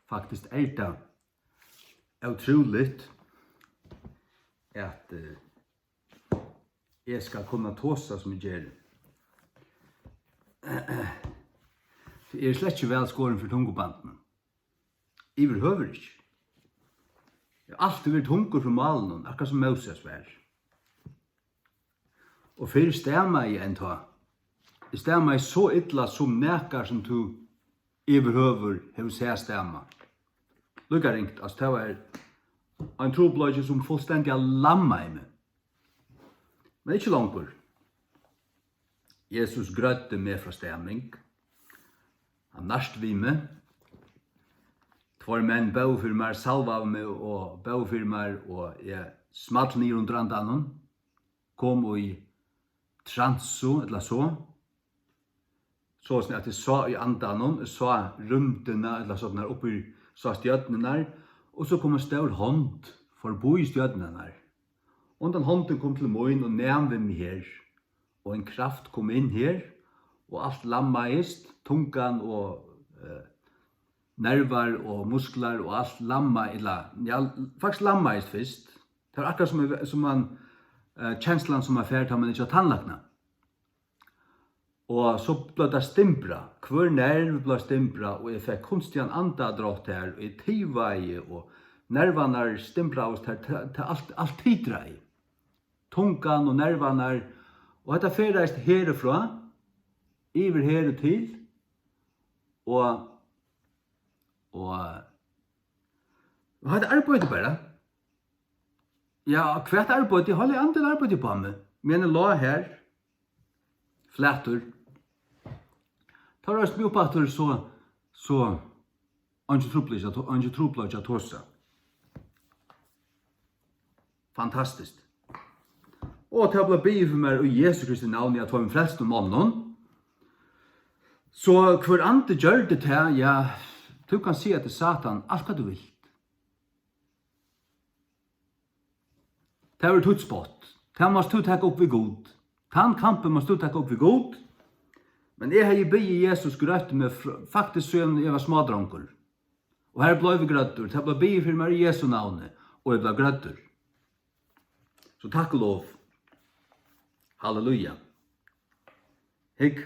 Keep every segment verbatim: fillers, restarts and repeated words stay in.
Faktiskt er tað ótrúligt, at, eh, eg skal kunna tosa, sum eg geri. Eg eri slett ikki væl skorin fyri tungubandinum. Yvirhøvur ikki. Eg havi altíð verið tungur frá málinum, akkurát sum Móses var. Og fyrr stamaði eg enn tá. Eg stamaði so illa, sum nakar, sum tú yvirhøvur hevur sæð stama. Líka ringt, altso, tað var ein trupulleiki, sum fullstendiga lammaði meg. Men ikki longur. Jesus grøddi meg frá staming. Hann nart við meg. Tveir menn bóðu fyri mær, salvaðu meg og bóðu fyri mær, og eg small niður undir andanum, kom í transu ella so. Soleiðis at eg sá í andanum, eg sá rúmdina ella sovorðið uppi, sá stjørnurnar, og so kom ein stór hond forbí stjørnurnar. Og hendan hondin kom til mín og nam við meg her. Og ein kraft kom inn her, og alt lammaðist, tungan og, eh, nervar og musklar og alt lamma-, ella, ja, faktiskt lammaðist fyrst. Tað var akkurát sum, sum man, eh, kenslan sum man fær, tá man ikki á tannlækna. Og so bleiv tað stimbrað. Hvør nerv bleiv stimbrað, og eg fekk kunstigan andadrátt har, og eg tivaði, og nervarnar stimbraðust har, tað, tað alt, alt titraði. Tungan og nervarnar, og hetta ferðaðist herfrá, yvir her og til, og, og, og hetta arbeiddi bara. Ja, hvat arbeiddi? Heilagur Andin arbeiddi upp á meg, meðan eg lá her, flatur. Tá reis meg upp aftur, so, so, eingin trupulleiki at to-, eingin trupulleiki at tosa. Fantastiskt. Og tað bleiv biðið fyri mær í Jesu Kristi navni av tveimum frelstum monnum. So hvør andi gjørdi tað, ja, tú kanst siga til Satan alt hvat tú vilt. Tað verður títt spott. Tað mást tú taka upp við Gud. Tann kampin mást tú taka upp við Gud. Men eg hevði biðið Jesus grøtt meg fr-, faktiskt síðan eg var smádrongur. Og har bleiv eg grøddur. Tað bleiv biðið fyri mær í Jesu navni, og eg bleiv grøddur. So takk og lov. Halleluja. Hygg,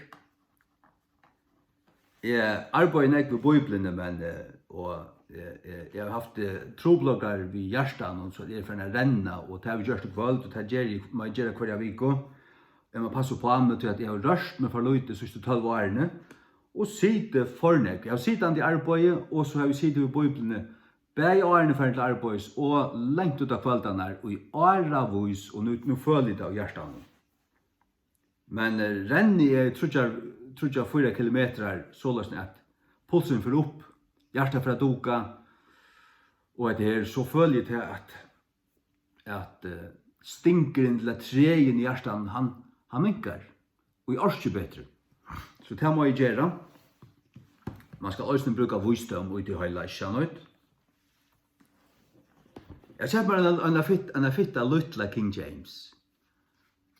eg arbeiði nógv við Bíbliuni, men, eh, og, eh, eh, eg havi havt, eh, trupulleikar við hjartanum, so eg eri farin at renna, og tað havi eg gjørt í kvøld, og tað geri eg, má eg gera hvørja viku. Eg má passa upp á meg, tí at eg havi rørt meg for lítið síðstu tólv árini, og sitið for nógv. Eg havi sitandi arbeiði, og so havi eg sitið við Bíbliuni, bæði áðrenn eg fari til arbeiðis og langt út á kvøldarnar í áravís, og nú, nú føli eg tað í hjartanum. Men, eh, renni eg tríggjar, tríggjar, fýra kilometrar, soleiðis at pulsurin fer upp, hjartað fer at dunka, og hetta her, so føli eg tað, at, at, eh, stingurin ella tregin í hjartanum, hann, hann minkar, og eg orki betri. So tað má eg gera. Man skal eisini brúka vísdóm í tí heila, ikki satt? Eg keypti mær eina, eina fitt-, eina fitta lítla King James.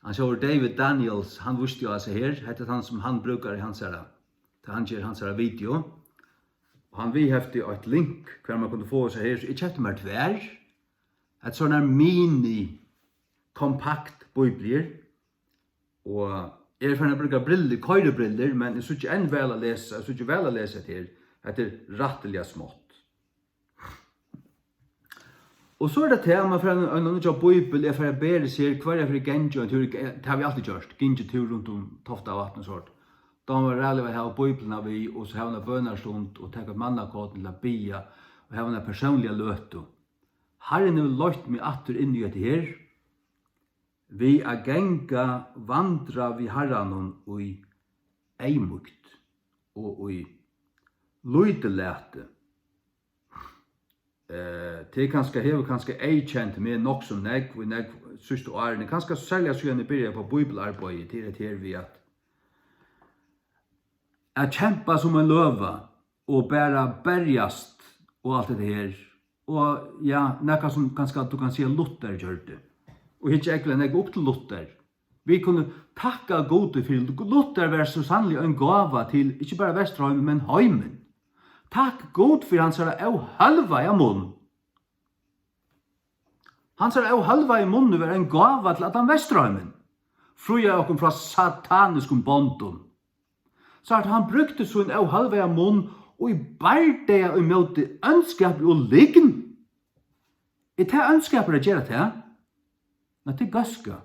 Hann sjálvur David Daniels, hann vísti á hesa her. Hetta er tann, sum hann brúkar í hansara, tá hann ger hansara video. Og hann viðhefti eitt link, hvar man kundi fáa hesa her. So eg keypti mær tvær. Hetta er sovorðnar mini kompakt bíbliur. Og eg eri farin at brúka brillur, koyribrillur, men eg síggi enn væl at lesa, eg síggi væl at lesa hetta her. Hetta er rættiliga smátt. Og so er tað tað, man fær ein, ein nýggja bíbel, eg fari at bera seg her, hvørja ferð eg gangi ein túr, tað havi eg altíð gjørt, gingið túr runt um Toftavatn og sovorðið. Dámar ræðuliga væl at hava bíbliuna við, og so hava eina bønarstund, og taka eitt mannakort til at biðja, og hava eina persónliga løtu. Harrin hevur leitt meg aftur inn í hetta her, við at ganga, vandra við Harranum í eyðmýkt og í lítillæti. Eh, tað er kanska, hevur kanska eyðkent meg nokk so nógv í nógv síðstu árini, kanska serliga síðan eg byrjaði upp á bíbliuarbeiði, tað er hetta her við at, at kempa sum ein løva og bara berjast og alt hetta her. Og ja, nakað sum kanska tú kann siga Luther gjørdi. Og hyggja ógvuliga nógv upp til Luther. Vit kunnu takka Gudi fyri, Luther var so sanniliga ein gáva til ikki bara Vesturheim, men heimin. Takk Gud fyri hansara óhølvaða munn. Hansara óhølvaði munnur var ein gáva til allan Vesturheimin. Fríaði okkum frá sataniskum bondum. So at hann brúkti sín óhølvaða munn í bardaga ímóti óndskapi og lygn. Er tað óndskapur at gera tað? Men tað er góðska.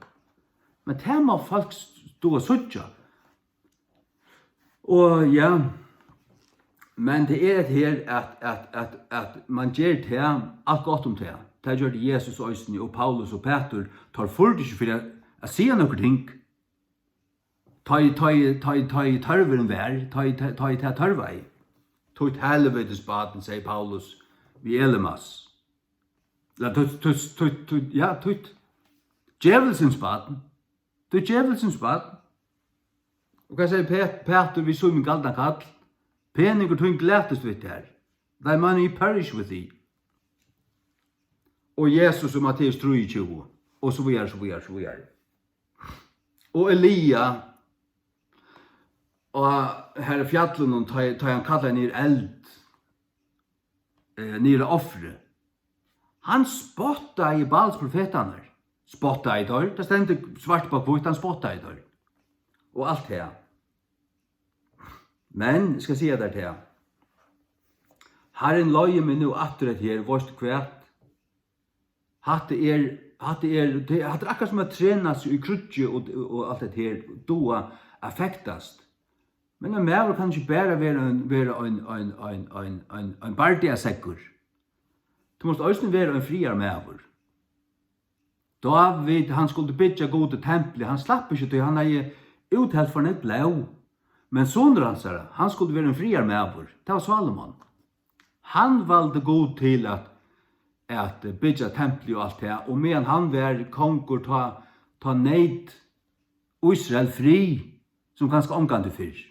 Men tað má fólk duga at síggja. Og ja, men tað er hetta her, at, at, at, at man ger tað, alt gott um tað. Tað gjørdi Jesus eisini, og Paulus og Pætur, teir furdu ikki fyri at, at siga nøkur ting. Tá ið, tá ið, tá ið, tá ið tørvurin var, tá ið, tá, tá ið tað tørvaði. Títt helvitis barn, segði Paulus við Elimas. Ella títt, títt, títt, títt, ja, títt djevulsins barn. Tú ert djevulsins barn. Og hvat segði Pe-, Pætur við Símun galna kall? Peningur tín glatist við tær. Thy money perish with thee. Og Jesus í Matteus trýogtjúgu. Og so víðari, so víðari, so víðari. Og Elia, og har í fjallinum, tá, tá hann kallaði niður eld, eh, niður á ofrið. Hann spottaði Baals profetarnar. Spottaði teir. Tað stendur svart á hvítt, hann spottaði teir. Og alt tað. Men, eg skal siga tær tað. Harrin leiðir meg nú aftur at her, veitst tú hvat? Hatta er, hatta er, tað, hatta er akkurát sum at trena seg í kríggi og, og alt hetta her, duga at fektast. Men ein maður kann ikki bara vera ein, vera ein, ein, ein, ein, ein, ein bardagaseggur. Tú mást eisini vera ein friðarmaður. Dávid, hann skuldi byggja Gudi templið, hann slapp ikki, tí hann hevði úthelt for nógv blóð. Men sonur hansara, hann skuldi vera ein friðarmaður. Tað var Sálomon. Hann valdi Gud til at, at byggja templið og alt tað, og meðan hann var kongur, tá, tá neyt Ísrael frið, sum kanska ongantíð fyrr.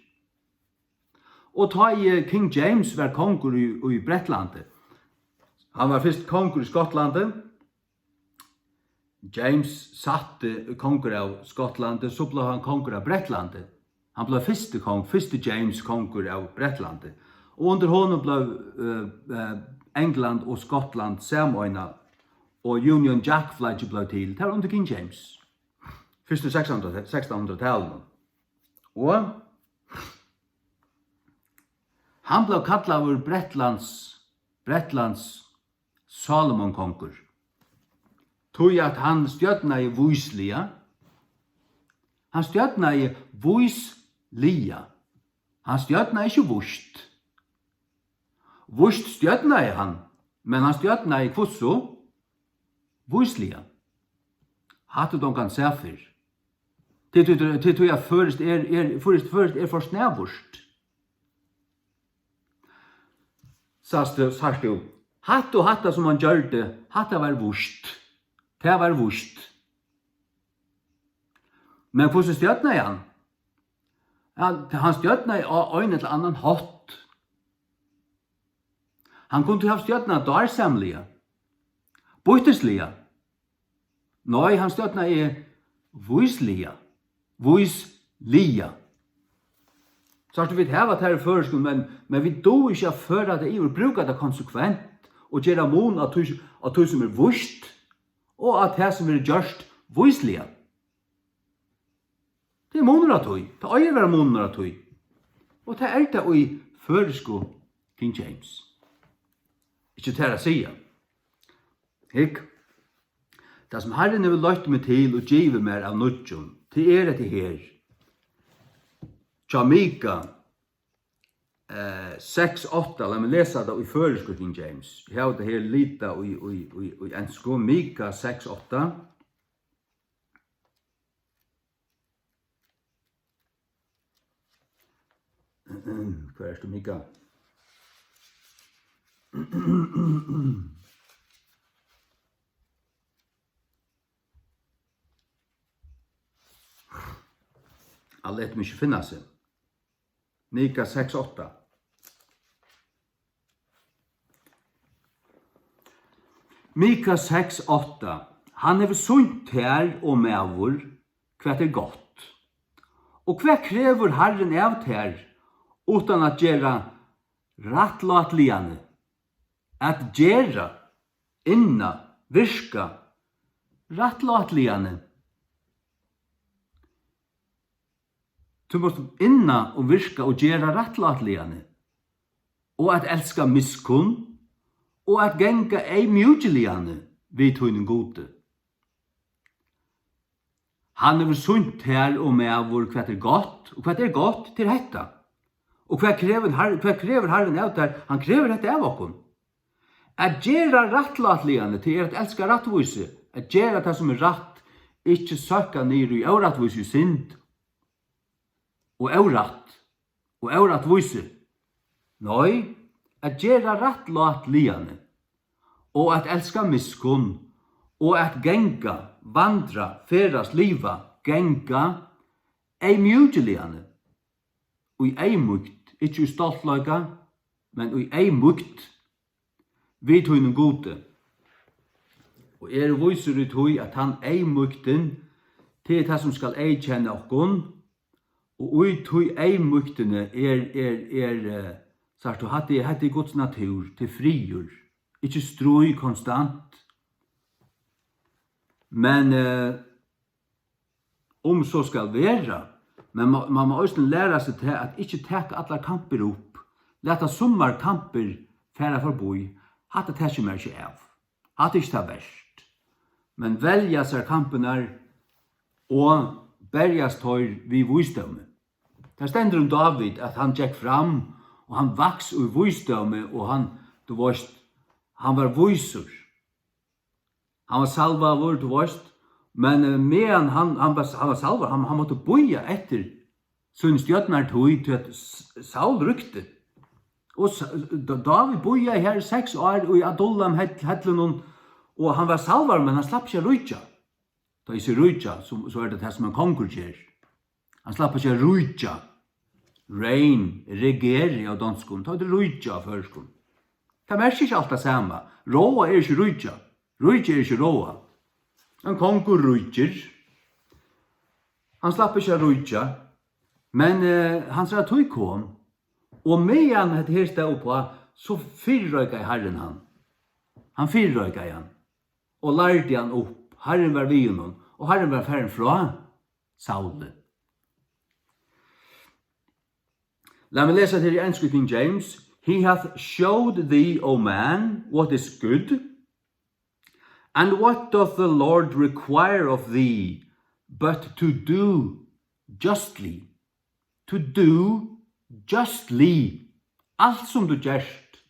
Og tá ið King James var kongur í, í Bretlandi, hann var fyrst kongur í Skotlandi, James sætti kongur av Skotlandi, so bleiv hann kongur av Bretlandi. Hann bleiv fyrsti kong-, fyrsti James kongur av Bretlandi. Og undir honum bleiv, eh, eh, England og Skotland sameinað, og Union Jack-flagið bleiv til. Tað var undir King James. Fyrst í sekstan hundrað, sekstanhundrað talinum. Og hann bleiv kallaður Bretlands, Bretlands Sálomon kongur, tí at hann stjórnaði vísliga. Hann stjórnaði vísliga. Hann stjórnaði ikki víst. Víst stjórnaði hann, men hann stjórnaði hvussu? Vísliga. Hatta er ongan sæð fyrr. Til, til, til, til tí at føroyskt er, er, føroyskt, føroyskt er for snævurt. Sæst tú, sært tú, hatta og hatta sum hann gjørdi, hatta var víst. Tað var víst. Men hvussu stjórnaði hann? Hann, hann stjórnaði á ein ella annan hátt. Hann kundi havt stjórnað dásamliga, býttisliga. Nei, hann stjórnaði vísliga. Vísliga. Sært tú, vit hava tað í føroyskum, men, men vit duga ikki at føra tað yvir, brúka tað konsekvent og gera mun á tí, á tí sum er víst, og á tað sum verður gjørt vísliga. Tað er munur á tí. Tað eigur at vera munur á tí. Og tað er tað í føroysku King James. Ikki tær at siga. Hygg, tað sum Harrin hevur leitt meg til og givið mær av nýggjum, tað er hetta her. Hjá Mika, eh, seks átta, lat meg lesa tað í føroysku, King James. Eg havi tað her litað í, í, í, í ensku. Mika seks átta. Hvar ert tú, Mika? Hann letur meg ikki finna seg. Mika seks átta. Mika seks átta. Hann hevur sýnt tær, o maður, hvat er gott. Og hvat krevur Harrin av tær, uttan at gera Rættlátligani. At gera, inna, virka, rættlátligani. Tú mást inna og virka og gera rættlátligani. Og at elska miskunn, og at ganga eyðmjúkiligani við tínum Gudi. Hann hevur sýnt tær, o maður, hvat er gott, og hvat er gott til hetta. Og hvat krevur Har-, hvat krevur Harrin av tær? Hann krevur hetta av okkum. At gera rættlátligani, tað er at elska rættvísi, at gera tað, sum er rætt, ikki søkka niður í órættvísi, synd og órætt og órættvísi. Nei, at gera rættlátligani og at elska miskunn og at ganga, vandra, ferðast, liva, ganga, eyðmjúkiligani, í eyðmýkt, ikki í stoltleika, men í eyðmýkt við tínum Gudi. Og eg eri vísur í tí, at tann eyðmýktin, tað er tað, sum skal eyðkenna okkum, og í tí eyðmýktini er, er, er, eh, sært tú, hatta er, hatta er Guds natúr, til friður, ikki stríð konstant, men, eh, um so skal vera, men ma-, man má eisini læra seg tað at ikki taka allar kampir upp, lata summar kampir fara forbí, hatta taki eg mær ikki av, hatta er ikki tað vert, men velja sær kampirnar og berjast teir við vísdómi. Tað stendur um Dávid, at hann gekk fram, og hann vaks í vísdómi, og hann, tú veist, hann var vísur. Hann var salvaður, tú veist, men, eh, meðan hann, hann var, hann var salvaður, hann, hann mátti bíða eftir síni stjórnartíð, tí at S-, Saul rýkti. Og S-, D-, Dávid bíðaði her í seks ár í Adullam hell-, hellinum, og hann var salvaður, men hann slapp ikki at ríkja. Tá eg sigi ríkja, so, so er tað tað, sum ein kongur ger. Hann slapp ikki at ríkja. Reign, regere á donskum, tá er tað ríkja á føroyskum. Tað merkir ikki alt tað sama. Ráða er ikki ríkja. Ríki er ikki ráða. Ein kongur ríkir. Hann slapp ikki at ríkja. Men, eh, hansara tíð kom. Og meðan hetta her stóð uppá, so fyrireikaði Harrin hann. Hann fyrireikaði hann. Og lærdi hann upp. Harrin var við honum. Og Harrin var farin frá Sauli. Lat meg lesa her í ensku King James. "He hath showed thee, O man, what is good, and what doth the Lord require of thee, but to do justly." To do justly. Alt sum tú gert,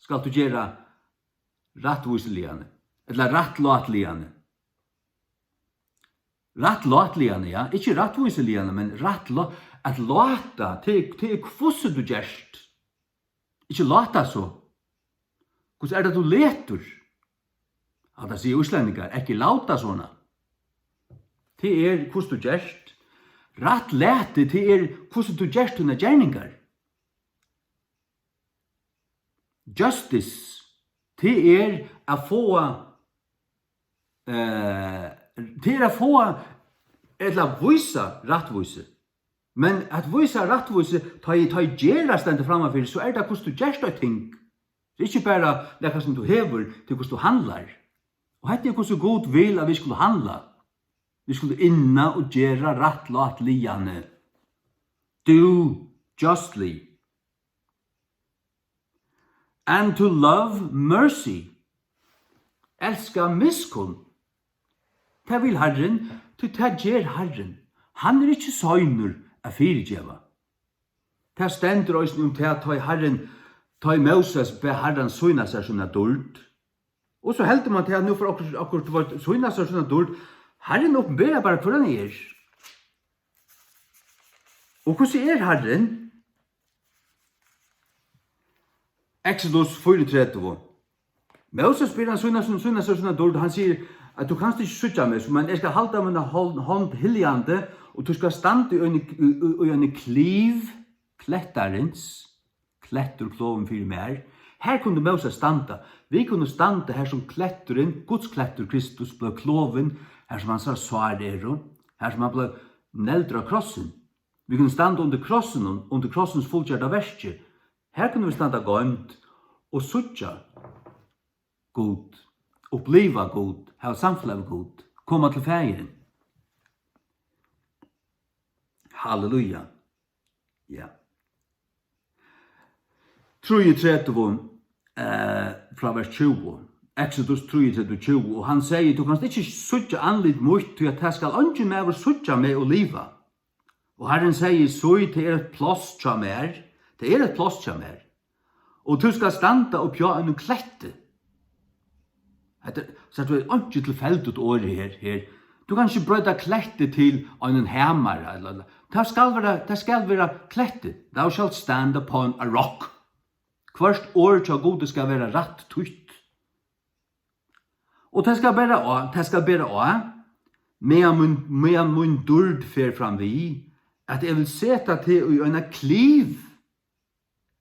skalt tú gera rættvísiliga, ella rættlátliga. Rættlátliga, ja. Ikki rættvísiliga, men rættlá-, at láta, tað er, tað er hvussu tú gert. Ikki láta so. Hvussu er tað, tú letur? Hatta siga íslendingar, "Ekki láta svona." Tað er, hvussu tú gert. Rættlæti, tað er, hvussu tú gert tínar gerningar. Justice, tað er at fáa, eh, tað er at fáa ella vísa rættvísi. Men at vísa rættvísi, tá ið, tá ið gerðin stendur frammanfyri, so er tað, hvussu tú gert eitt ting. Tað er ikki bara nakað, sum tú hevur, tað er, hvussu tú handlar. Og hetta er, hvussu Gud vil, at vit skulu handla. Vit skulu inna og gera rættlátliga. Do justly. And to love mercy. Elska miskunn. Tað vil Harrin, tí tað ger Harrin. Hann er ikki seinur at fyrigeva. Tað stendur eisini um tað, tá ið Harrin, tá ið Móses bað Harran sýna sær sína dýrd. Og so heldur mann, at nú fer okkurt, okkurt, tú veit, sýna sær sína dýrd. Harrin opinberar bara, hvør hann er. Og hvussu er Harrin? Exodus fýraogtretivu. Móses biður hann sýna, sýna, sýna sær sína dýrd. Hann sigur, at, "Tú kanst ikki síggja meg, men eg skal halda mína hond, hond hyljandi, og tú skal standa í eini, í, í, í eini kliv klettarins." Klettur klofin fyri mær. Har kundi Móses standa. Vit kunnu standa har sum kletturin, Guds klettur Kristus, bleiv klofin, har sum hansara sár eru, har sum hann bleiv negldur á krossin. Vit kunnu standa undir krossinum, undir krossins fullgjørda verki. Har kunnu vit standa goymd og síggja Gud, uppliva Gud, hava samfelag við Gud, koma til Faðirin. Halleluja. Ja. Trýogtretivu, eh, frá vers tjúgu. Exodus trýogtretivu, tjúgu. Og hann segði: "Tú kanst ikki síggja andlit mítt, tí at tað skal eingin maður síggja meg og liva." Og Harrin segði: "Sí, tað er eitt pláss hjá mær. Tað er eitt pláss hjá mær. Og tú skal standa uppi á einum kletti." Hetta er, sært tú, er einki tilfeldigt orð her, her. Tú kanst ikki broyta kletti til ein hamara, ella, ella. Tað skal vera, tað skal vera kletti. "Thou shalt stand upon a rock." Hvørt orð hjá Gudi skal vera rætt týtt. Og tað skal bera á, tað skal bera á, meðan mín, meðan mín dýrd fer fram við, at eg vil seta teg í eina kliv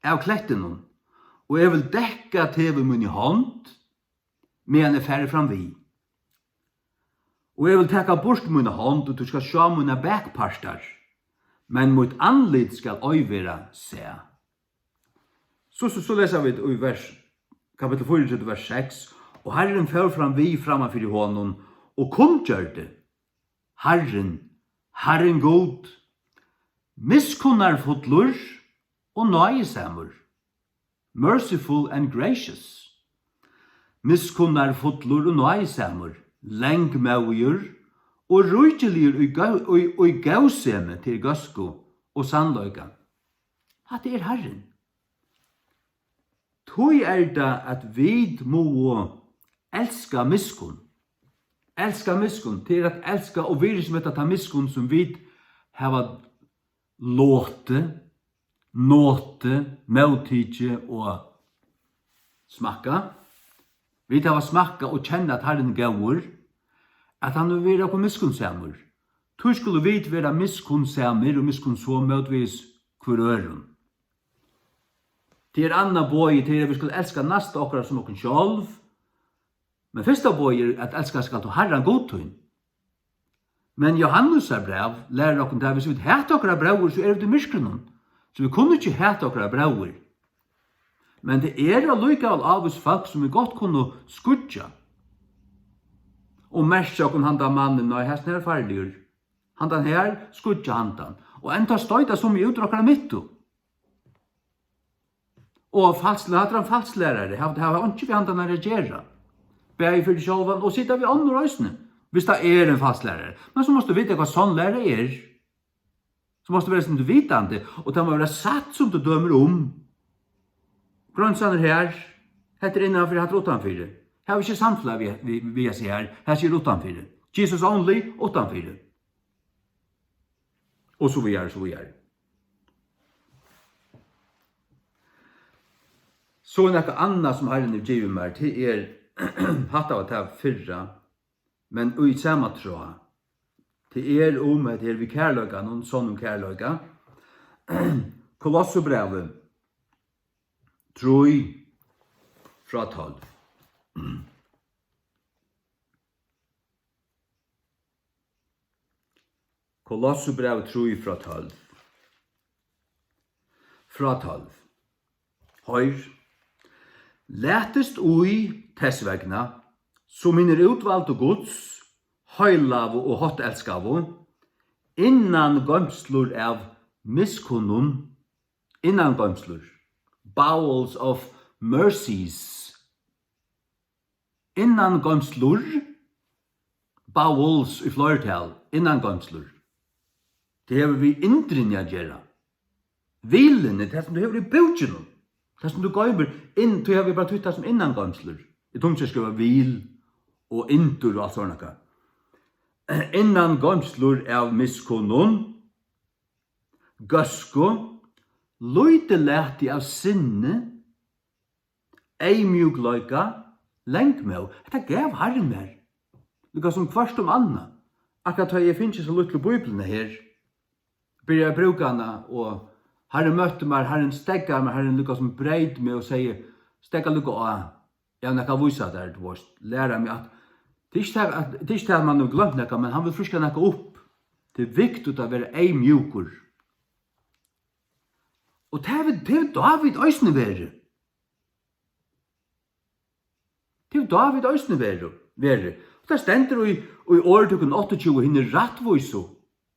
av klettinum, og eg vil dekka teg við míni hond, meðan eg fari fram við. Og eg vil taka burt mína hond, og tú skal sjá mínar bakpartar, men mítt andlit skal ei vera sæð. So, so, so lesa vit í vers, kapittul fýraogtretivu, vers seks: "Og Harrin fór fram við framman fyri honum og kunngjørdi: Harrin, Harrin Gud, miskunnarfullur og náðisamur, merciful and gracious, miskunnarfullur og náðisamur, langmóðigur og ríkiligur í gó-, í, í góðsemi til góðsku og sannleika." Hatta er Harrin. Tí er tað, at vit mugu elska miskunn. Elska miskunn, tað er at elska og virðismeta ta miskunn, sum vit hava lotið, notið, móttikið og smakkað. Vit hava smakkað og kenna, at Harrin er góður, at hann hevur verið okkum miskunnsamur. Tí skulu vit vera miskunnsamir og miskunnsom mótvegis hvør øðrum. Tað er annað boðið, tað er, at vit skulu elska næsta okkara sum okkum sjálv. Men fyrsta boðið er, at elska skalt tú Harran Gud tín. Men Jóhannesar bræv lærir okkum tað, hvis vit hata okkara bróður, so eru vit í myrkrinum. So vit kunnu ikki hata okkara bróður. Men tað eru allíkavæl ávís fólk, sum vit gott kunnu skýggja. Og merkja okkum handan mannin, nei, hasin her er farligur. Handan her, skýggja handan. Og enntá stoyta summi út úr okkara midtu. Og falslæ-, hatta er ein falslærari, hava, hava einki við handan at gera. Bæði fyri teg sjálvan og sita við onnur eisini, hvis tað er ein falslærari. Men so mást tú vita, hvat sonn læra er. So mást tú vera eitt sindur vitandi, og tað má vera satt, sum tú dømir um. Grønsan er her, hetta er innanfyri, hatta er uttanfyri. Hava ikki samfelag við, við, við at siga her, hetta er uttanfyri. Jesus only, uttanfyri. Og so víðari, so víðari. So er nakað annað, sum Harrin hevur givið mær, tað er, hatta var tað fyrra, men í sama tráð. Tað er um, hetta er við kærleikanum, sonnum kærleika. Kolossubrævið trý frá tólv. Kolossubrævið trý frá tólv. Frá tólv. Hoyr, latist í tess vegna, sum hinir útvaldu Guds, heilagu og háttelskaðu, innan goymslur av miskunnum, innan goymslur, bowels of mercies, innan goymslur, bowels í fleirtal, innan goymslur. Tað hevur við indrini at gera. Vilini, tað sum tú hevur í búkinum, tað sum tú goymir inn, tí havi eg bara týtt tað sum innan goymslur. Í tungu skriva vil og indur og alt sovorðið nakað. Innan goymslur av miskunnum, góðsku, lítillæti av sinni, eyðmjúkleika, langmóð. Hetta gav Harrin mær. Líka sum hvørt um annað. Akkurát tá eg fingi so lítlu Bíbliuna her, byrjaði at brúka hana, og Harrin møtti mær, Harrin steðgaði mær, Harrin líka sum breyt meg og segði: "Steðga líka á. Eg havi nakað at vísa tær, tú veist, læra meg at." Tað er ikki tað, at, tað er ikki tað, at mann hevur gloymt nakað, men hann vil fríska nakað upp. Tað er viktigt at vera eyðmjúkur. Og tað hevur, tað hevur Dávid eisini verið. Tað hevur Dávid eisini verið, verið. Og tað stendur í, í Orðtøkuni áttaogtjúgu, hinir rættvísu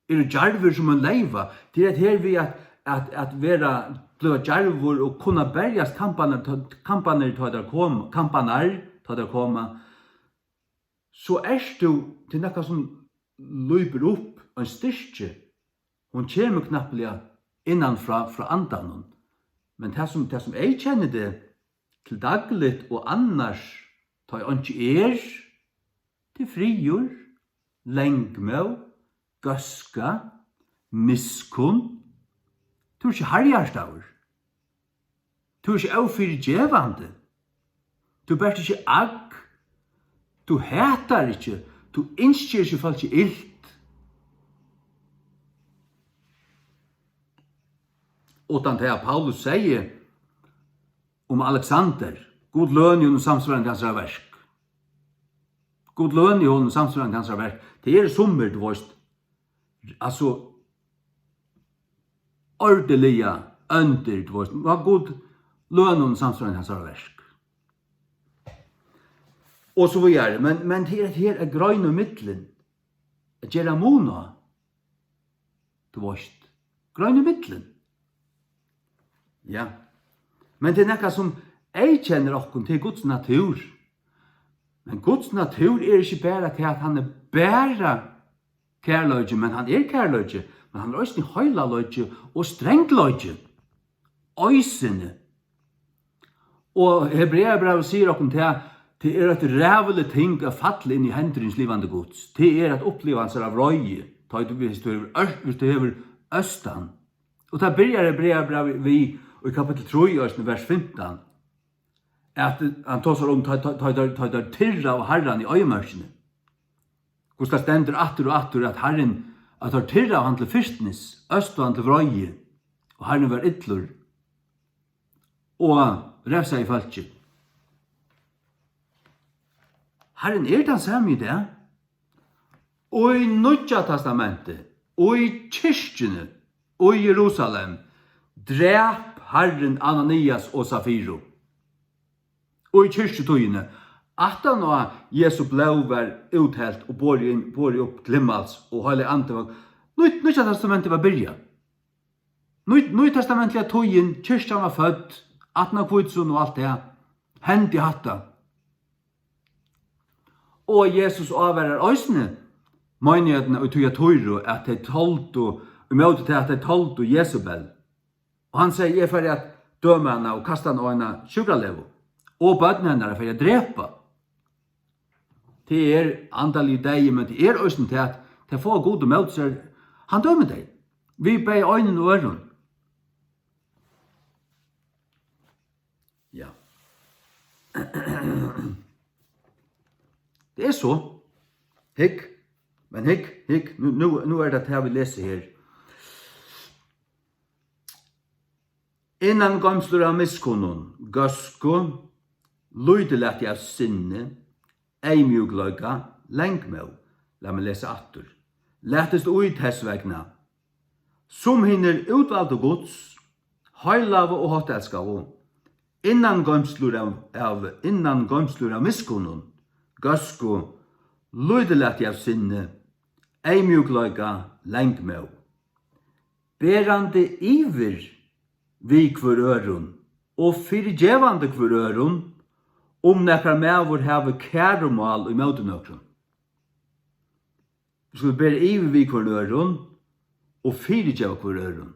eru djarvir sum ein leyva. Tað er at her við at, at, at vera, blíva djarvur og kunna berjast kamparnar, tá, kamparnar, tá teir koma, kamparnar, tá teir koma, so ert tú til nakað sum lýpur upp, ein styrki. Hon kemur knappliga innan frá, frá andanum. Men tað sum, tað sum eyðkennir teg til dagligt og annars, tá ið einki er, tað er friður, langmóð, góðska, miskunn. Tú ert ikki harðhjartaður. Tú ert ikki ófyrigevandi. Tú ert bert ikki agg. Tú hatar ikki. Tú ynskir ikki fólki ilt. Uttan tað, at Paulus segði um Alexander: Gud løni honum samsvarandi hansara verk. Gud løni honum samsvarandi hansara verk. Tað eru summir, tú veist, altso, ordiliga óndir, tú veist, má Gud løna honum samsvarandi hansara verk. Og so víðari. Men, men tað er her at greina ímillum, at gera mun á, tú veist, greina ímillum. Ja. Men tað er nakað sum eyðkennir okkum, tað er Guds natúr. Men Guds natúr er ikki bara tað, at hann er bara kærleiki, men hann er kærleiki, men hann er eisini heilagleiki og strangleiki. Eisini. Og Hebreabrævið sigur okkum tað, tað er eitt ræðuligt ting at falla inn í hendur hins livandi Guds. Tað er at uppliva hansara vreiði, tá ið tú, viss tú hevur ør-, viss tú hevur óstan. Og tað byrjar Hebreabrævið við í kapittul trý, eisini vers fimtan, at hann tosar um, tá, tá, tá, tá, tá teir tirra á Harran í oyðimørkini. Hvussu tað stendur aftur og aftur, at Harrin, at teir tirraðu hann til firtnis, óstu hann til vreiði, og Harrin var illur og revsaði fólkið. Harrin er tann sami í dag. Í Nýggja Testamenti, í kirkjuni, í Jerusalem, drap Harrin Ananias og Safiru. Í kirkjutíðini, aftan á Jesu blóð var úthelt og borið inn, borið upp til himmals, og Heilagi Andi var, Nýtt-, Nýggja Testamentið var byrjað. Nýt-, nýtestamentliga tíðin, kirkjan var fødd, aftan á hvítusunnu og alt tað, hendi hatta. Og Jesus ávarar eisini meinighetina í Týatýru, at tey toldu, ímóti tað, at tey toldu Jesebel. Og hann segði: Eg fari at døma hana og kasta hana á eina sjúkralegu, og børn hennara fari eg at drepa. Tað er andaligur deyði, men tað er eisini tað, at tey fáa Gud ímóti sær. Hann dømir tey við bæði eygum og øyrum. Ja. Tað er so. Hygg, men hygg, hygg, nú, nú, nú er tað tað, vit lesa her. Innan goymslur av miskunnum, góðsku, lítillæti av sinni, eyðmjúkleika, langmóð. Lat meg lesa aftur. Latist í tess vegna, sum hinir útvaldu Guds, heilagu og háttelskaðu, innan goymslur av, av, innan goymslur av miskunnum, góðsku, lítillæti av sinni, eyðmjúkleika, langmóð, berandi yvir við hvør øðrum og fyrigevandi hvør øðrum, um nakar maður havi kærumál ímóti nøkrum. Vit skulu bera yvir við hvør øðrum og fyrigeva hvør øðrum.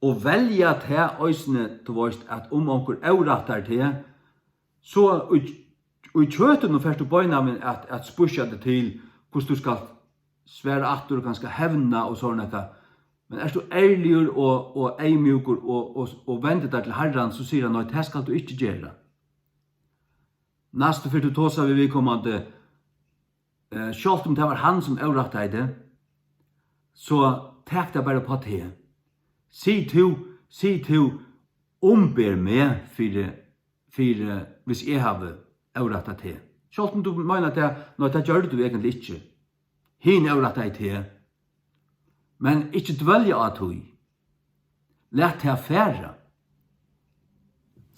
Og velja tað eisini, tú veist, at um onkur órættar teg, so í, í kjøtinum fert tú beinanvegin at, at spískja teg til, hvussu tú skalt svara aftur og kanska hevna og sovorðið nakað. Men ert tú ærligur og, og eyðmjúkur og, og, og vendir tær til Harran, so sigur hann: Nei, tað skalt tú ikki gera. Næstu ferð tú tosar við viðkomandi, eh, sjálvt um tað var hann, sum órættaði teg, so tak tað bara upp á teg. Sig tú, sig tú: Umber meg fyri, fyri, hvis eg havi órættað teg. Sjálvt um tú meinar tað, nei, tað gjørdi tú eigentliga ikki. Hin órættaði teg. Men ikki dvølja á tí. Lat tað fara.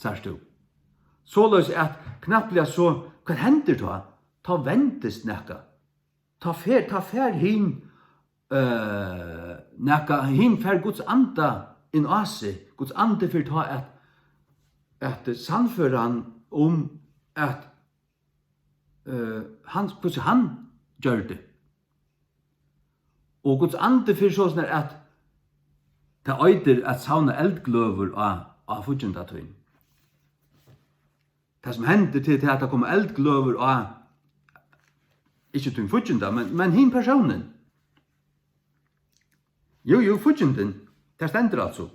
Sært tú? Soleiðis at knappliga so, hvat hendir tá? Tá vendist nakað. Tá fer, tá fer hin, eh, nakað, hin fær Guds anda inn á seg. Guds andi fer tá at, at sannføra hann um, at, eh, hann, hvussu hann gjørdi. Og Guds andi fer soleiðis at tað eitur at savna eldgløður á, á fígginda tín. Tað, sum hendir, til, til at tað koma eldgløður á, ikki tín fígginda, men, men hin persónin. Jú, jú, fíggindin, tað stendur altso.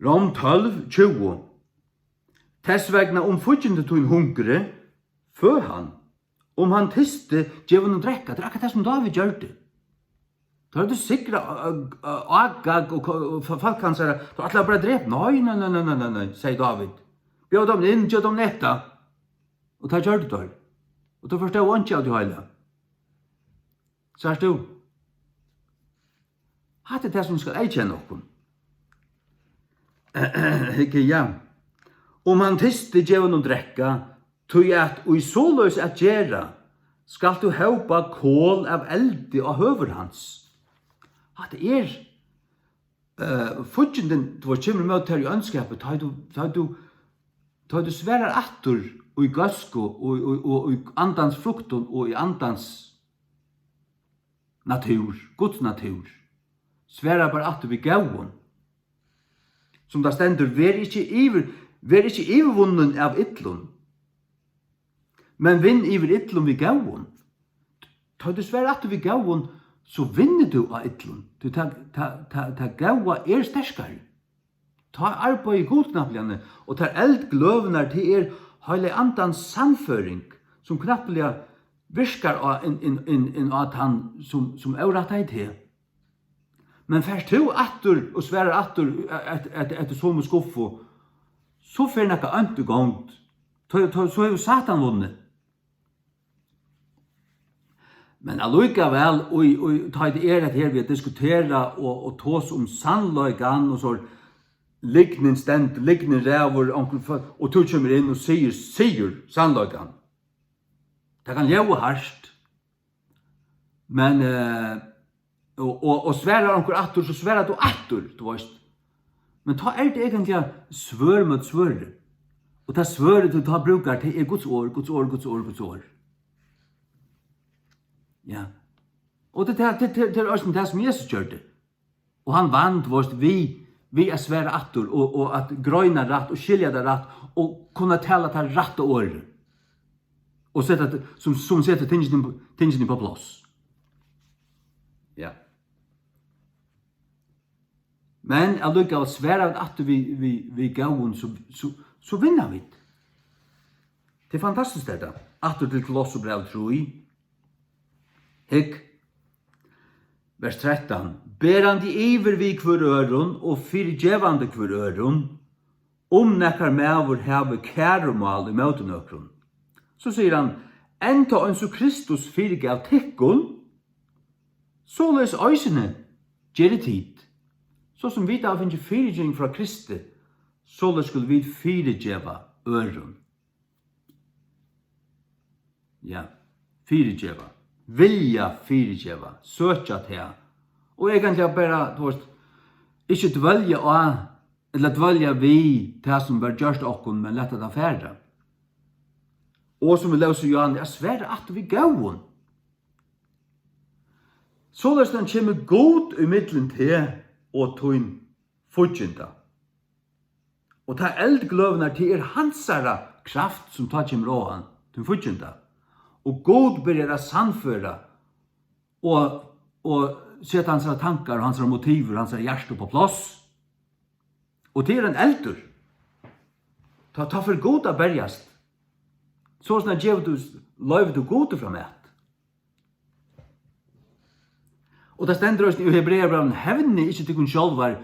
Rom tólv tjúgu. Tess vegna, um fíggindi tín hungri, fø hann. Um hann tysti, gev honum drekka. Tað er akkurát tað, sum Dávid gjørdi. Tá tú sigra, ø, ø, Agag og ko-, og fo-, fólk hansara, tú ætlar bara at drepa. Nei, nei, nei, segði Dávid. Bjóð teimum inn, gev teimum at eta. Og tað gjørdu teir. Og tá forstóð einki av tí heila. Sært tú? Hatta er tað, sum skal eyðkenna okkum. Hygg, ja. Um hann tysti, gev honum drekka, tí at í soleiðis at gera, skalt tú hópa kol av eldi á høvur hans. Hatta er, eh, fíggindin, tú veist, kemur ímóti tær í óndskapi, tá ið tú, tá ið tú, tá ið tú svarar aftur í góðsku og, og, og, og í andans fruktum og í andans natúr, Guds natúr. Svara bara aftur við góðum. Sum tað stendur, ver ikki yvir, ver ikki yvirvunnin av illum, men vinn yvir illum við góðum. Tá tú svarar aftur við góðum, so vinnur tú á illum. Tí tað, tað, tað, tað góða er sterkari. Tá arbeiðir Gud knappliga, og tær eldgløðurnar, tað er Heilaga Andans sannføring, sum knappliga virkar á, inn, inn, inn, inn á tann, sum, sum órættaði teg. Men fert tú aftur og svarar aftur at, at, at, eftir somu skuffu, so fer nakað ónt í gongd. Tá, tá, so hevur Satan vunnið. Men allíkavæl, í, í, tá ið er at her við at diskutera og, og tosa um sannleikan, og so er lygnin stend-, lygnin ræður, onkur fó-, og tú kemur inn og sigur, sigur sannleikan. Tað kann ljóða hart, men, eh, og, og, og svarar onkur aftur, so svarar tú aftur, tú veist. Men tá er tað eigentliga svørð móti svørði. Og tað svørðið, tú tá brúkar, tað er Guds orð, Guds orð, Guds orð, Guds orð. Ja. Og tað, tað, tað, tað, tað er eisini tað, sum Jesus gjørdi. Og hann vann, tú veist, við, við at svara aftur og, og at greina rætt og skilja tað rætt og kunna tala tað rætta orðið. Og seta tað, sum, sum setur tingini, tingini upp á pláss. Ja. Men allíkavæl svara vit aftur við, við, við góðum, so, so, so vinna vit. Tað er fantastiskt, hetta. Aftur til Kolossebræv trý. Hygg, vers trettan. Berandi yvir við hvør øðrum og fyrigevandi hvør øðrum, um nakar maður hevur kærumál ímóti nøkrum. So sigur hann, enntá eins og Kristus fyrigav tykkum, soleiðis eisini gerið tit. So sum vit hava fingið fyrigeving frá Kristi, soleiðis skulu vit fyrigeva øðrum. Ja, fyrigeva. Vilja fyrigeva. Søkja tað. Og eigentliga bara, tú veist, ikki dvølja á, ella dvølja við tað, sum var gjørt okkum, men lata tað fara. Og sum vit lósu Johan, at svara aftur við góðum. Soleiðis kemur Gud ímillum teg og tín fígginda. Og tá eldgløðurnar, tað er hansara kraft, sum tá kemur á hann, tín fígginda. Og Gud byrjar at sannføra og, og seta hansara tankar og hansara motivir, hansara hjarta upp á pláss. Og tað er ein eldur. Tá, tá fer Gud at berjast. Soleiðis gevur tú, loyvir tú Gudi framat. Og tað stendur eisini í Hebreabrævinum, hevnið ikki tykkum sjálvar,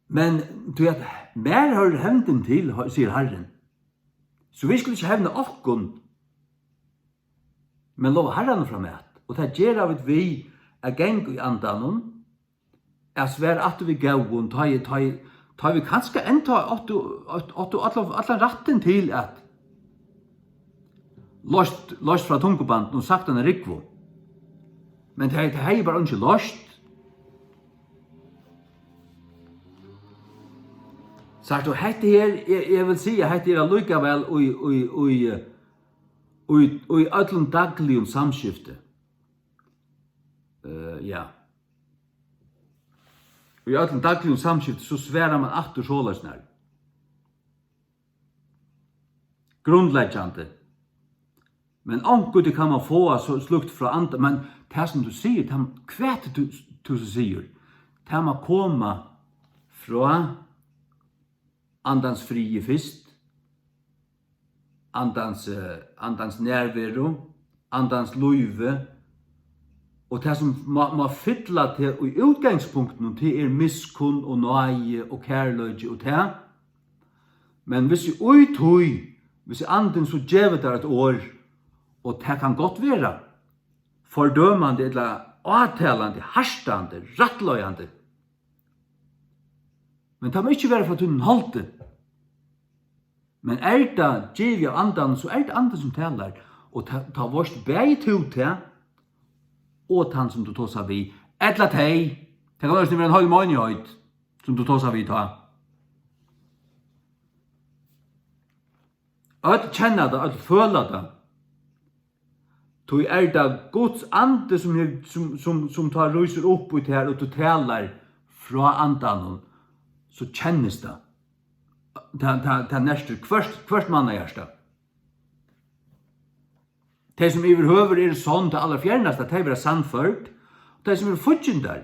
men tí at mær hoyrir hevndin til, sigur Harrin. So vit skulu ikki hevna okkum, men lova Harranum framat. Og tað gera vit við at ganga í Andanum, at svara aftur við góðum, tá ið, tá ið, tá ið vit kanska enntá áttu, áttu, áttu allan, allan rættin til at loyst, loyst frá tungubandinum og sagt eina rúgvu. Men tað, tað hevði bara eingin loyst. Sært tú, hetta her, eg, eg vil siga, hetta er allíkavæl í, í, í, í, í øllum dagligum samskifti. Eh, ja. Í øllum dagligum samskifti, so svarar mann aftur soleiðis nær. Grundleggjandi. Men onkuntíð kann mann fáa so slíkt frá anda, men tað sum tú sigur, tað, hvat tú, tú sigur, tað má koma frá andans friði fyrst, andans, eh, andans nærveru, andans lívi, og tað sum má, má fylla teg í útgangspunktinum, tað er miskunn og náði og kærleiki og tað. Men hvis í tí, hvis andin so gevur tær eitt orð, og tað kann gott vera fordømandi ella átalandi, hartandi, rættleiðandi, men tað má ikki vera frá tínum holdi. Men er tað givið av andanum, so er tað andin, sum talar, og tá, tá veitst bæði tú tað, og tann, sum tú tosar við, ella tey. Tað kann eisini vera ein heil meinigheit, sum tú tosar við tá. Øll kenna tað, øll føla tað. Tí er tað Guds andi, sum, hevur, sum, sum, sum tá rísur upp í tær, og tú talar frá andanum, so kennist tað. Tað, tað, tað nertir hvørt, hvørt mannahjarta. Tey, sum yvirhøvur eru sonn, tað allarfjernasta, tey verða sannførd. Tey, sum eru fíggindar,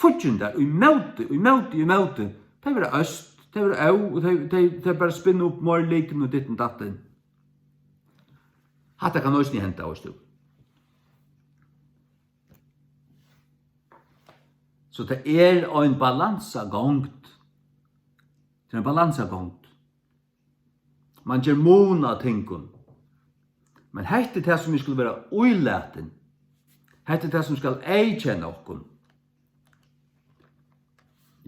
fíggindar, ímóti, ímóti, ímóti, tey verða øst, tey verða óð, og tey, tey, tey bara spinna upp meir litin og ditten datten. Hatta kann eisini henda, veitst tú. So tað er ein balansagongd. Tað er ein balansagongd. Man ger mun á tingum. Men hetta er tað, sum vit skulu vera ílatin. Hetta er tað, sum skal eyðkenna okkum.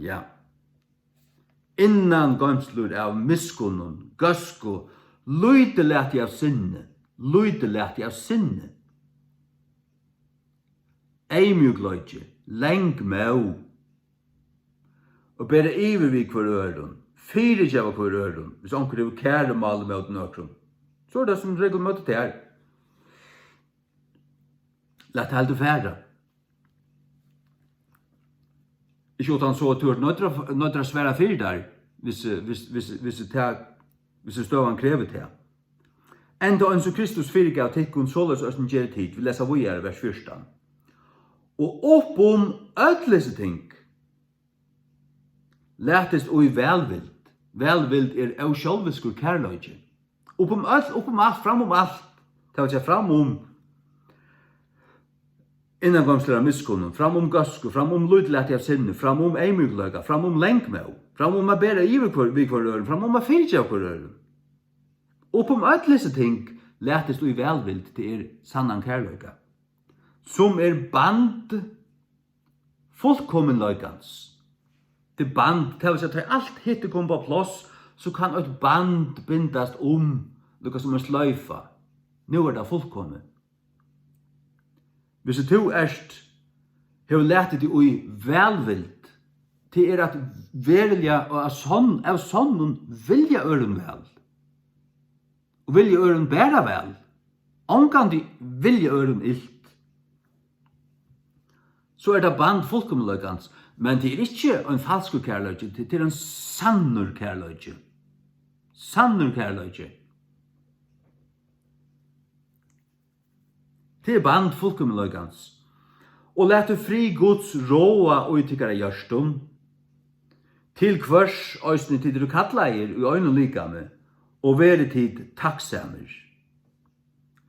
Ja. Innangoymslur av miskunnum, góðsku, lítillati av sinni, lítillati av sinni. Eyðmjúkleiki, langmóð, og bera yvir við hvør øðrum, fyrigeva hvør øðrum, hvis onkur hevur kærumál ímóti nøkrum, so er tað sum regul móti tær. Lat tað heldur fara. Ikki uttan so, at tú ert noyddur at, noyddur at svara fyri tær, hvis, hvis, hvis, hvis tað, hvis støðan krevur tað. Enda eins og Kristus fyrigav tykkum, soleiðis eisini gera tit. Vit lesa víðari, vers fjúrtan. Og upp um øll hesi ting latist í vælvild. Vælvild er ósjálviskur kærleiki. Upp um øll, upp um alt, fram um alt. Tað vil siga, fram um innangoymsliga miskunn, fram um góðsku, fram um lítillati av sinni, fram um eyðmjúkleika, fram um langmóð, fram um at bera yvir hvør, við hvør øðrum, fram um at fyrigeva hvør øðrum. Upp um øll hesi ting latist í vælvild, tað er sannan kærleika, sum er band fullkominleikans. Tað er band, tað vil siga, tá alt hitt er komið upp á pláss, so kann eitt band bindast um, líka sum ein sloyfa. Nú er tað fullkomið. Hvis tú ert, hevur latið teg í vælvild, tað er at veruliga og av sonn-, av sonnum vilja øðrum væl. Og vilja øðrum bara væl. Ongantíð vilja øðrum ilt. So er tað band fullkomleikans, men tað er ikki ein falskur kærleiki, tað, tað er ein sannur kærleiki. Sannur kærleiki. Tað er band fullkomleikans. Og latið frið Guds ráða í tykkara hjørtum, til hvørs eisini tit eru kallaðir í einum likami, og verið tit takksamir.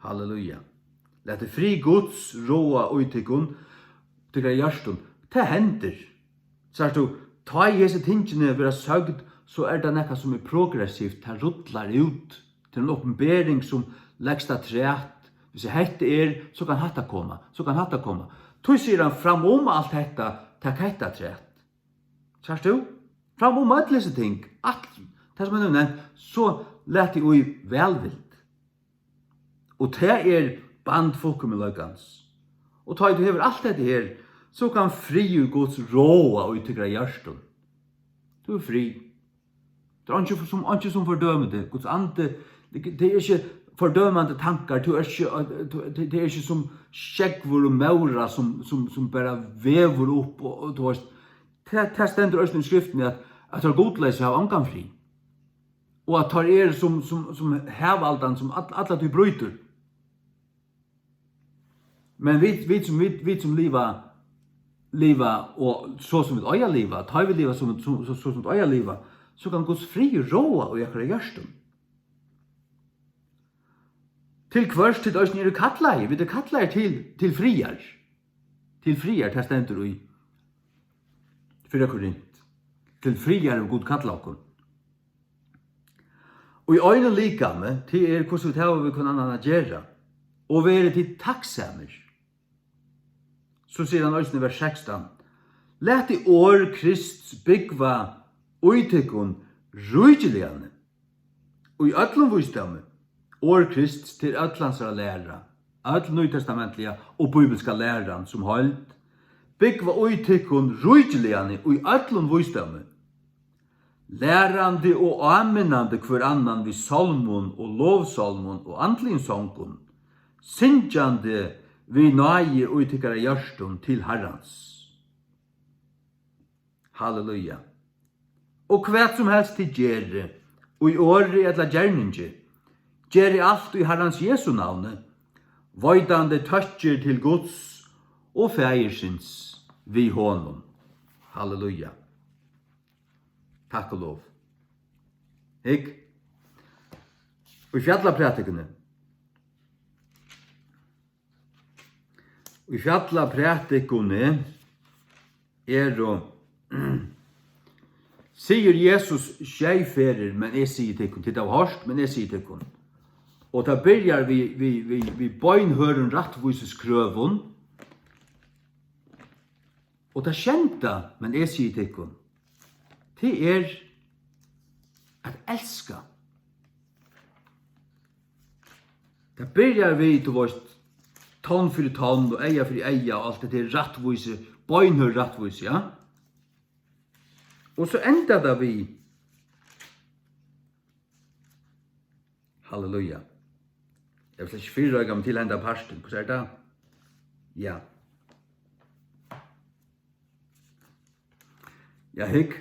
Halleluja. Latið frið Guds ráða í tykkum, tykkara hjørtum. Tað hendir. Sært tú, tá ið hesi tingini verða søgd, so er tað nakað, sum er progressivt, tað rullar út. Tað er ein opinbering, sum legst afturat. Hvis hetta er, so kann hatta koma, so kann hatta koma. Tí sigur hann, fram um alt hetta, tak hetta afturat. Sært tú? Fram um øll hesi ting, alt tað sum eg nevni, so lat teg í vælvild. Og tað er band fullkomleikans. Og tá ið tú hevur alt hetta her, so kann friður Guds ráða í tykkara hjørtum. Tú er frí. Tað er einki sum, einki sum fordømir teg. Guds andi, tað, tað er ikki fordømandi tankar, tú ert ikki, tú, tað, tað er ikki sum sjógvur og móra sum, sum, sum bara vegur upp og, og tú veist, tað, tað stendur eisini í skriftini at, at teir gudleysu hava ongan frið. Og at teir eru sum, sum, sum havaldan, sum all, alla tíð brýtur. Men vit, vit sum, vit, vit sum liva, liva, og so sum vit eiga at liva, tá vit liva sum, sum, so, so sum vit eiga at liva, so kann Guds friður ráða í okkara hjørtum. Til hvørs tit eisini eru kallaðir, vit eru kallaðir til, til friðar. Til friðar, tað stendur í fyrra Korint. Til friðar hevur Gud kallað okkum. Og í einum likami, tað er, hvussu vit hava við hvønn annan at gera. Og verið tit takksamir. So sigur hann eisini í vers sekstan: Latið orð Krists búgva í tykkum ríkiliga, í øllum vísdómi. Orð Krists, tað er øll hansara læra, øll nýtestamentliga og bíbilska læran sum heild, búgva í tykkum ríkiliga í øllum vísdómi, lærandi og áminnandi hvør annan við sálmum og lovsálmum og andligum songum, syngjandi við náði í tykkara hjørtum til Harrans. Halleluja. Og hvat sum helst tit gera, í orði ella gerningi, gerið alt í Harrans Jesu navni, veitandi tøkkir til Guds og Faðirsins við honum. Halleluja. Takk og lov. Hygg, í fjallaprædikuni, í fjallaprædikuni eru, sigur Jesus sjey ferðir, men eg sigi tykkum, tit hava hoyrt, men eg sigi tykkum. Og tað byrjar við, við, við, við beinhørðum rættvísiskrøvum. Og tað sjeynda, men eg sigi tykkum, tað er at elska. Tað byrjar við, tú veist, tonn fyri tonn og eyga fyri eyga og alt hetta her rættvísi, beinhørð rættvísi, ja? Og so endar tað við, halleluja. Eg vil slett ikki fyrireika meg til henda partin. Hvussu er tað? Ja. Ja, hygg.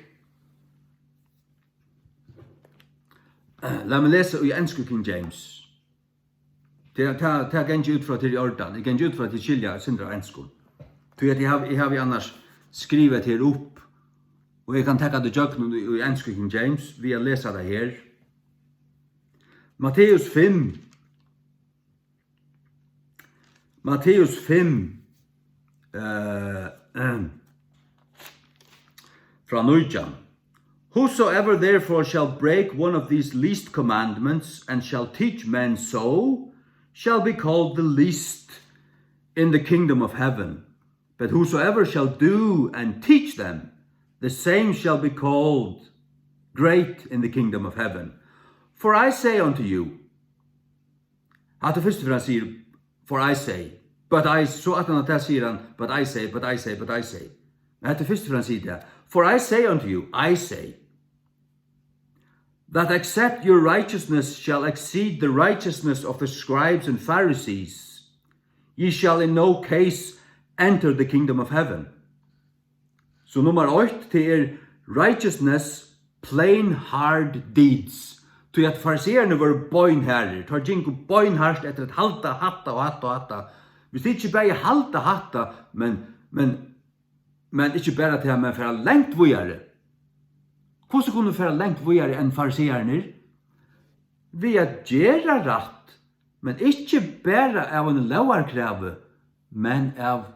Lat meg lesa í ensku King James. Tað, tað, tað gangi út frá, tað er í ordan. Eg gangi út frá, tit skilja eitt sindur av enskum. Tí at eg havi, eg havi annars skrivað her upp, og eg kann taka tað gjøgnum í, í ensku King James við at lesa tað her. Matteus fimm. Matteus fimm, eh, ehm, frá nítjan. Whosoever therefore shall break one of these least commandments and shall teach men so shall be called the least in the kingdom of heaven. But whosoever shall do and teach them, the same shall be called great in the kingdom of heaven. For I say unto you, hatta er fyrst og fremst sigur, "For I say," but I, so aftan á tað sigur hann, "But I say, but I say, but I say." Men hetta er fyrst og fremst sigur tað, "For I say unto you, I say, that except your righteousness shall exceed the righteousness of the scribes and Pharisees, ye shall in no case enter the kingdom of heaven." So nummar eitt, tað er righteousness, plain hard deeds. Tí at farisearnir vóru beinharðir, teir gingu beinhart eftir at halda hatta og hatta og hatta. Hvis tit ikki bæði halda hatta, men, men, men ikki bara tað, men fara langt víðari. Hvussu kunnu vit fara langt víðari enn farisearnir? Við at gera rætt, men ikki bara av einum lógarkravi, men av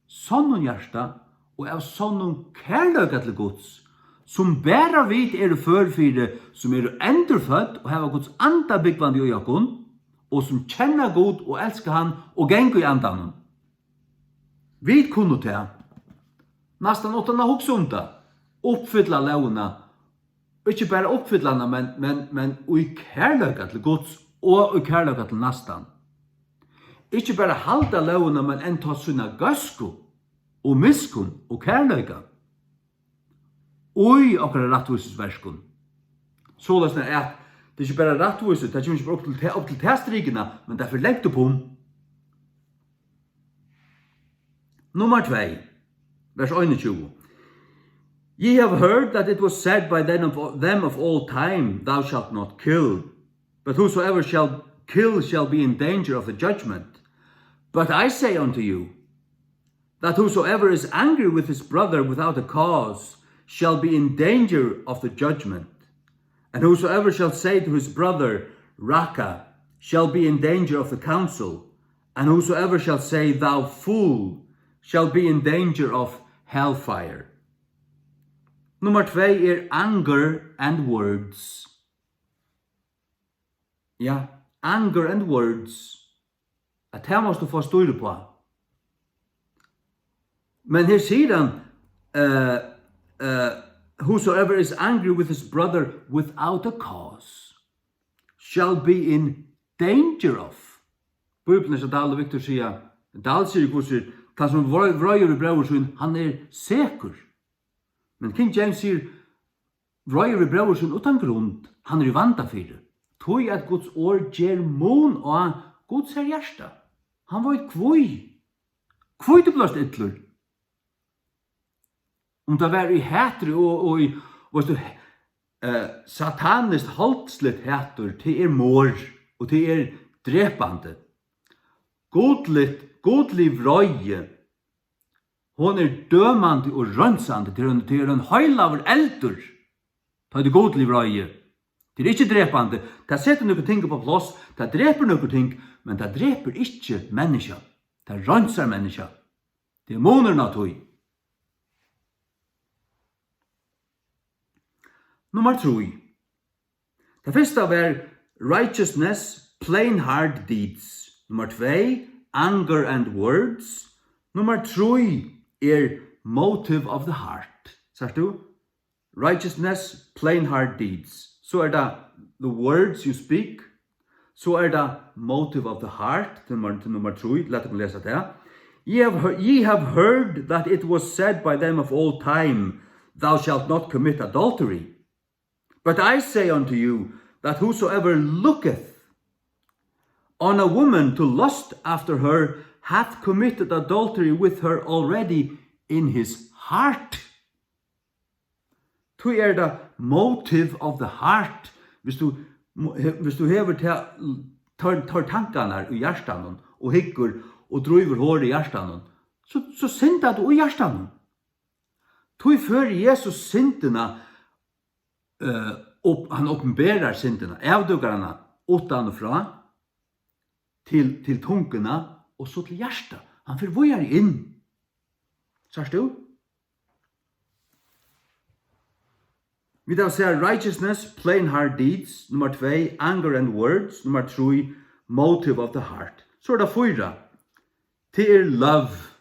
sonnum hjarta og av sonnum kærleika til Guds, sum bara vit eru før fyri, sum eru endurfødd og hava Guds anda búgvandi í okkum, og sum kenna Gud og elska hann og ganga í andanum. Vit kunnu tað, næstan uttan at hugsa um tað, uppfylla lógina, ikki bara uppfylla hana, men, men, men í kærleika til Guds og í kærleika til næstan. Ikki bara halda lógina, men enntá sína góðsku og miskunn og kærleika í okkara rættvísisverkum. Soleiðis at tað er ikki bara rættvísi, tað kemur ikki bara upp til ta, upp til ta strikuna, men tað fer langt upp um. Nummar tvey, vers einogtjúgu. Ye have heard that it was said by them of, them of old time, "Thou shalt not kill, but whosoever shall kill shall be in danger of the judgment." But I say unto you, that whosoever is angry with his brother without a cause shall be in danger of the judgment. And whosoever shall say to his brother, "Raca," shall be in danger of the council. And whosoever shall say, "Thou fool," shall be in danger of hellfire. Nummar tvey er anger and words. Ja, anger and words. At tað mást tú fáa stýr uppá. Men her sigur hann, eh, eh, "Whosoever is angry with his brother without a cause shall be in danger of." Bíblian hjá Dahl og Victor siga, Dahl sigur, hvussu, "Tann sum vrei-, vreiðir við bróður sín, hann er sekur." Men King James sigur, "Vreiðir við bróður sín uttan grund, hann er í vanda fyri." Tí at Guds orð ger mun á Guds her hjarta. Hann veit hví. Hví tú bleivst illur. Um tað var í hatri og, og í, veist tú, eh, sataniskt, holdsligt hatur, tað er morð, og tað er drepandi. Gudligt, gudlig vreiði, hon er dømandi og reinsandi, tað er ein, tað er ein heilagur eldur, tá tað er gudlig vreiði. Tað er ikki drepandi, tað setur nøkur ting upp á pláss, tað drepur nøkur ting, men tað drepur ikki menniskjan, tað reinsar menniskjan. Tað er munurin á tí. Nummar trý. Tað fyrsta var righteousness, plain hard deeds. Nummar tvey, anger and words. Nummar trý er motive of the heart. Sært tú? Righteousness, plain hard deeds. So er tað the words you speak. So er tað motive of the heart, til nummar, til nummar trý. Lat okkum lesa tað. "Ye have heard, ye have heard that it was said by them of old time, 'Thou shalt not commit adultery.' But I say unto you, that whosoever looketh on a woman to lust after her hath committed adultery with her already in his heart." Tí er tað motive of the heart. Viss tú, viss tú hevur ta, teir, teir tankarnar í hjartanum og hyggur og drívur hor í hjartanum, so, so syndar tú í hjartanum. Tí førir Jesus syndina, eh, upp, hann opinberar syndina, avdúkar hana uttan og frá, til, til tunguna og so til hjartað. Hann fer víðari inn. Sært tú? Vit hava sæð righteousness, plain hard deeds, nummar tvey, anger and words, nummar trý, motive of the heart. So er tað fýra. Tað er love,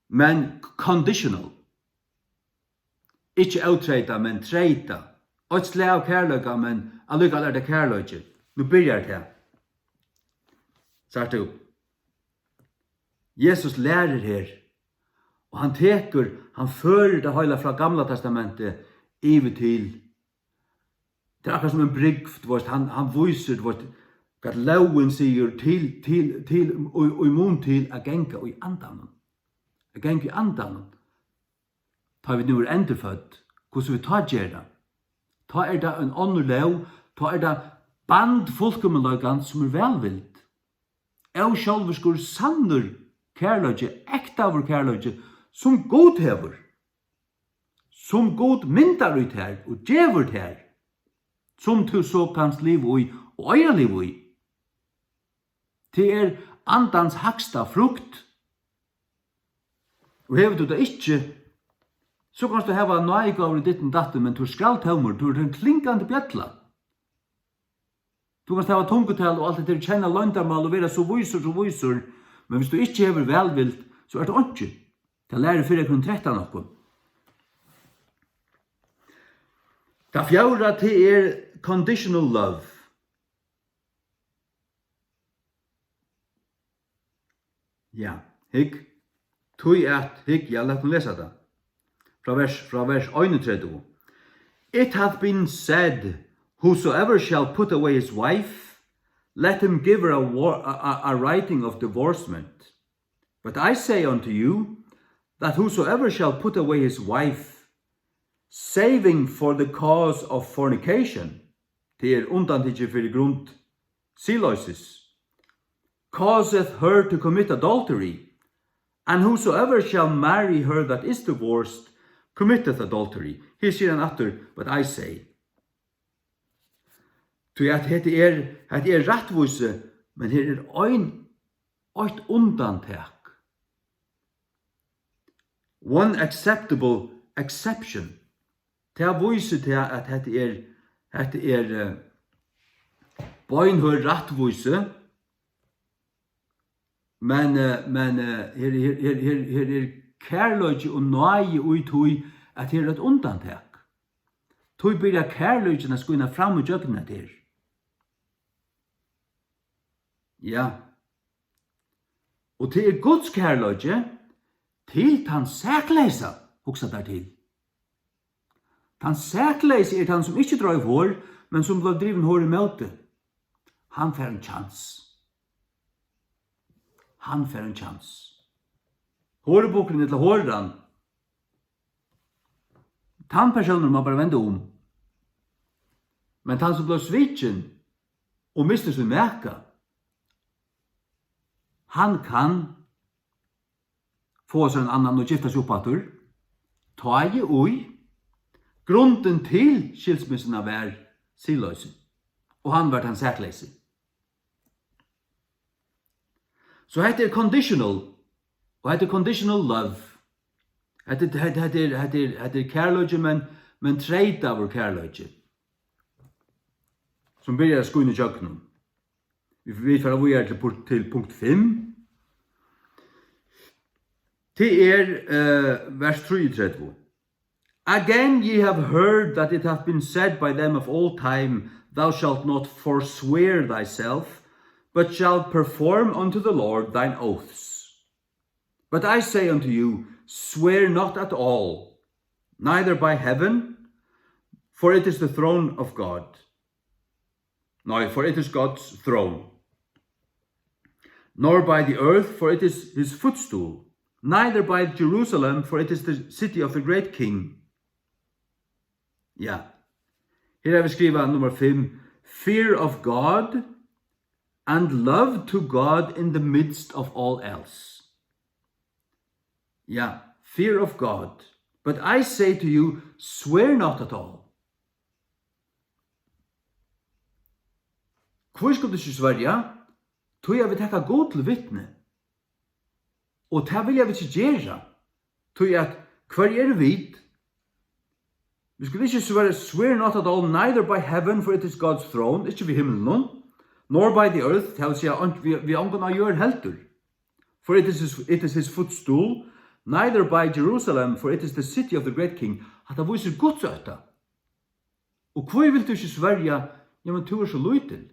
men conditional. Ikki ótreytað, men treytað. Eitt slag av kærleika, men allíkavæl er tað kærleiki. Nú byrjar tað. Sært tú? Jesus lærir her, og hann tekur, hann førir tað heila frá Gamla Testamenti yvir til, tað er akkurát sum ein brúgv, tú veist, hann, hann vísir, tú veist, hvat lógin sigur til, til, til, í, í mun til at ganga í andanum. At ganga í andanum. Tá vit nú eru endurfødd, hvussu vit tá gera, tá er tað ein onnur lóg, tá er tað band fullkomleikans, sum er vælvild. Ósjálviskur, sannur kærleiki, ektaður kærleiki, sum Gud hevur, sum Gud myndar í tær og gevur tær, sum tú so kanst liva í og eiga liv í. Tað er andans hægsta frukt. Og hevur tú tað ikki, so kanst tú hava náðigávur í ditten datten, men tú ert skræddur tómur, tú ert ein klingandi bjella. Tú kanst hava tungutal og alt hetta her, kenna loyndarmál og vera so vísur, so vísur, men viss tú ikki hevur vælvild, so ert tú einki. Tað lærir Fyrra Korint trettan okkum. Tað fjórða, tað er conditional love. Ja, hygg. Tí at, hygg, ja, lat okkum lesa tað. Frá vers, frá vers einogtretivu. "It hath been said, whosoever shall put away his wife, let him give her a, war, a, a, a writing of divorcement. But I say unto you, that whosoever shall put away his wife, saving for the cause of fornication," tað er undantikið fyri grund siðloysis, "causeth her to commit adultery, and whosoever shall marry her that is divorced committeth adultery." Her sigur hann aftur, "But I say." Tí at hetta er, hetta er rættvísi, men her er ein, eitt undantak. One acceptable exception. Tað vísir tað, at hetta er, hetta er, eh, beinhørð rættvísi, men, eh, men, eh, her, her, her, her, her er kærleiki og náði í tí, at her er eitt undantak. Tí byrjar kærleikin at skína fram ígjøgnum hetta her. Ja. Og tað er Guds kærleiki til tann sakleysa, hugsa tær til. Tann sakleysi er tann, sum ikki droyv hor, men sum bleiv drivin hor ímóti. Hann fær ein kjans. Hann fær ein kjans. Horebukkurin ella horan, tann persónurin má bara venda um. Men tann, sum bleiv svikin og misti sín maka, hann kann fáa sær ein annan og gifta seg upp aftur, tá ið grundin til skilsmissuna var siðloysi, og hann var tann sakleysi. So hetta er conditional, og hetta er conditional love. Hetta er, hetta, hetta er, hetta er, hetta er kærleiki, men, men treytaður kærleiki, sum byrjar at skína ígjøgnum. Vit, vit fara víðari til pun-, til punkt fimm. Tað er, eh, vers trýogtretivu. "Again ye have heard that it hath been said by them of old time, Thou shalt not forswear thyself, but shalt perform unto the Lord thine oaths. But I say unto you, swear not at all, neither by heaven, for it is the throne of God." No, for it is God's throne. "Nor by the earth, for it is his footstool. Neither by Jerusalem, for it is the city of the great king." Ja. Her hava vit skrivað nummar fimm. "Fear of God and love to God in the midst of all else." Ja, "Fear of God. But I say to you, swear not at all." Hví skulu vit ikki svørja? Tí at vit taka Gud til vitni. Og tað vilja vit ikki gera. Tí at hvørji eru vit? Vit skulu ikki svørja, "Swear not at all, neither by heaven, for it is God's throne", ikki við himlinum, "nor by the earth", tað vil siga, ein-, við, við ongum á jørð heldur. "For it is his, it is his footstool, neither by Jerusalem, for it is the city of the great king." Hatta vísir Guds ótta. Og hví vilt tú ikki svørja? Ja, men tú ert so lítil.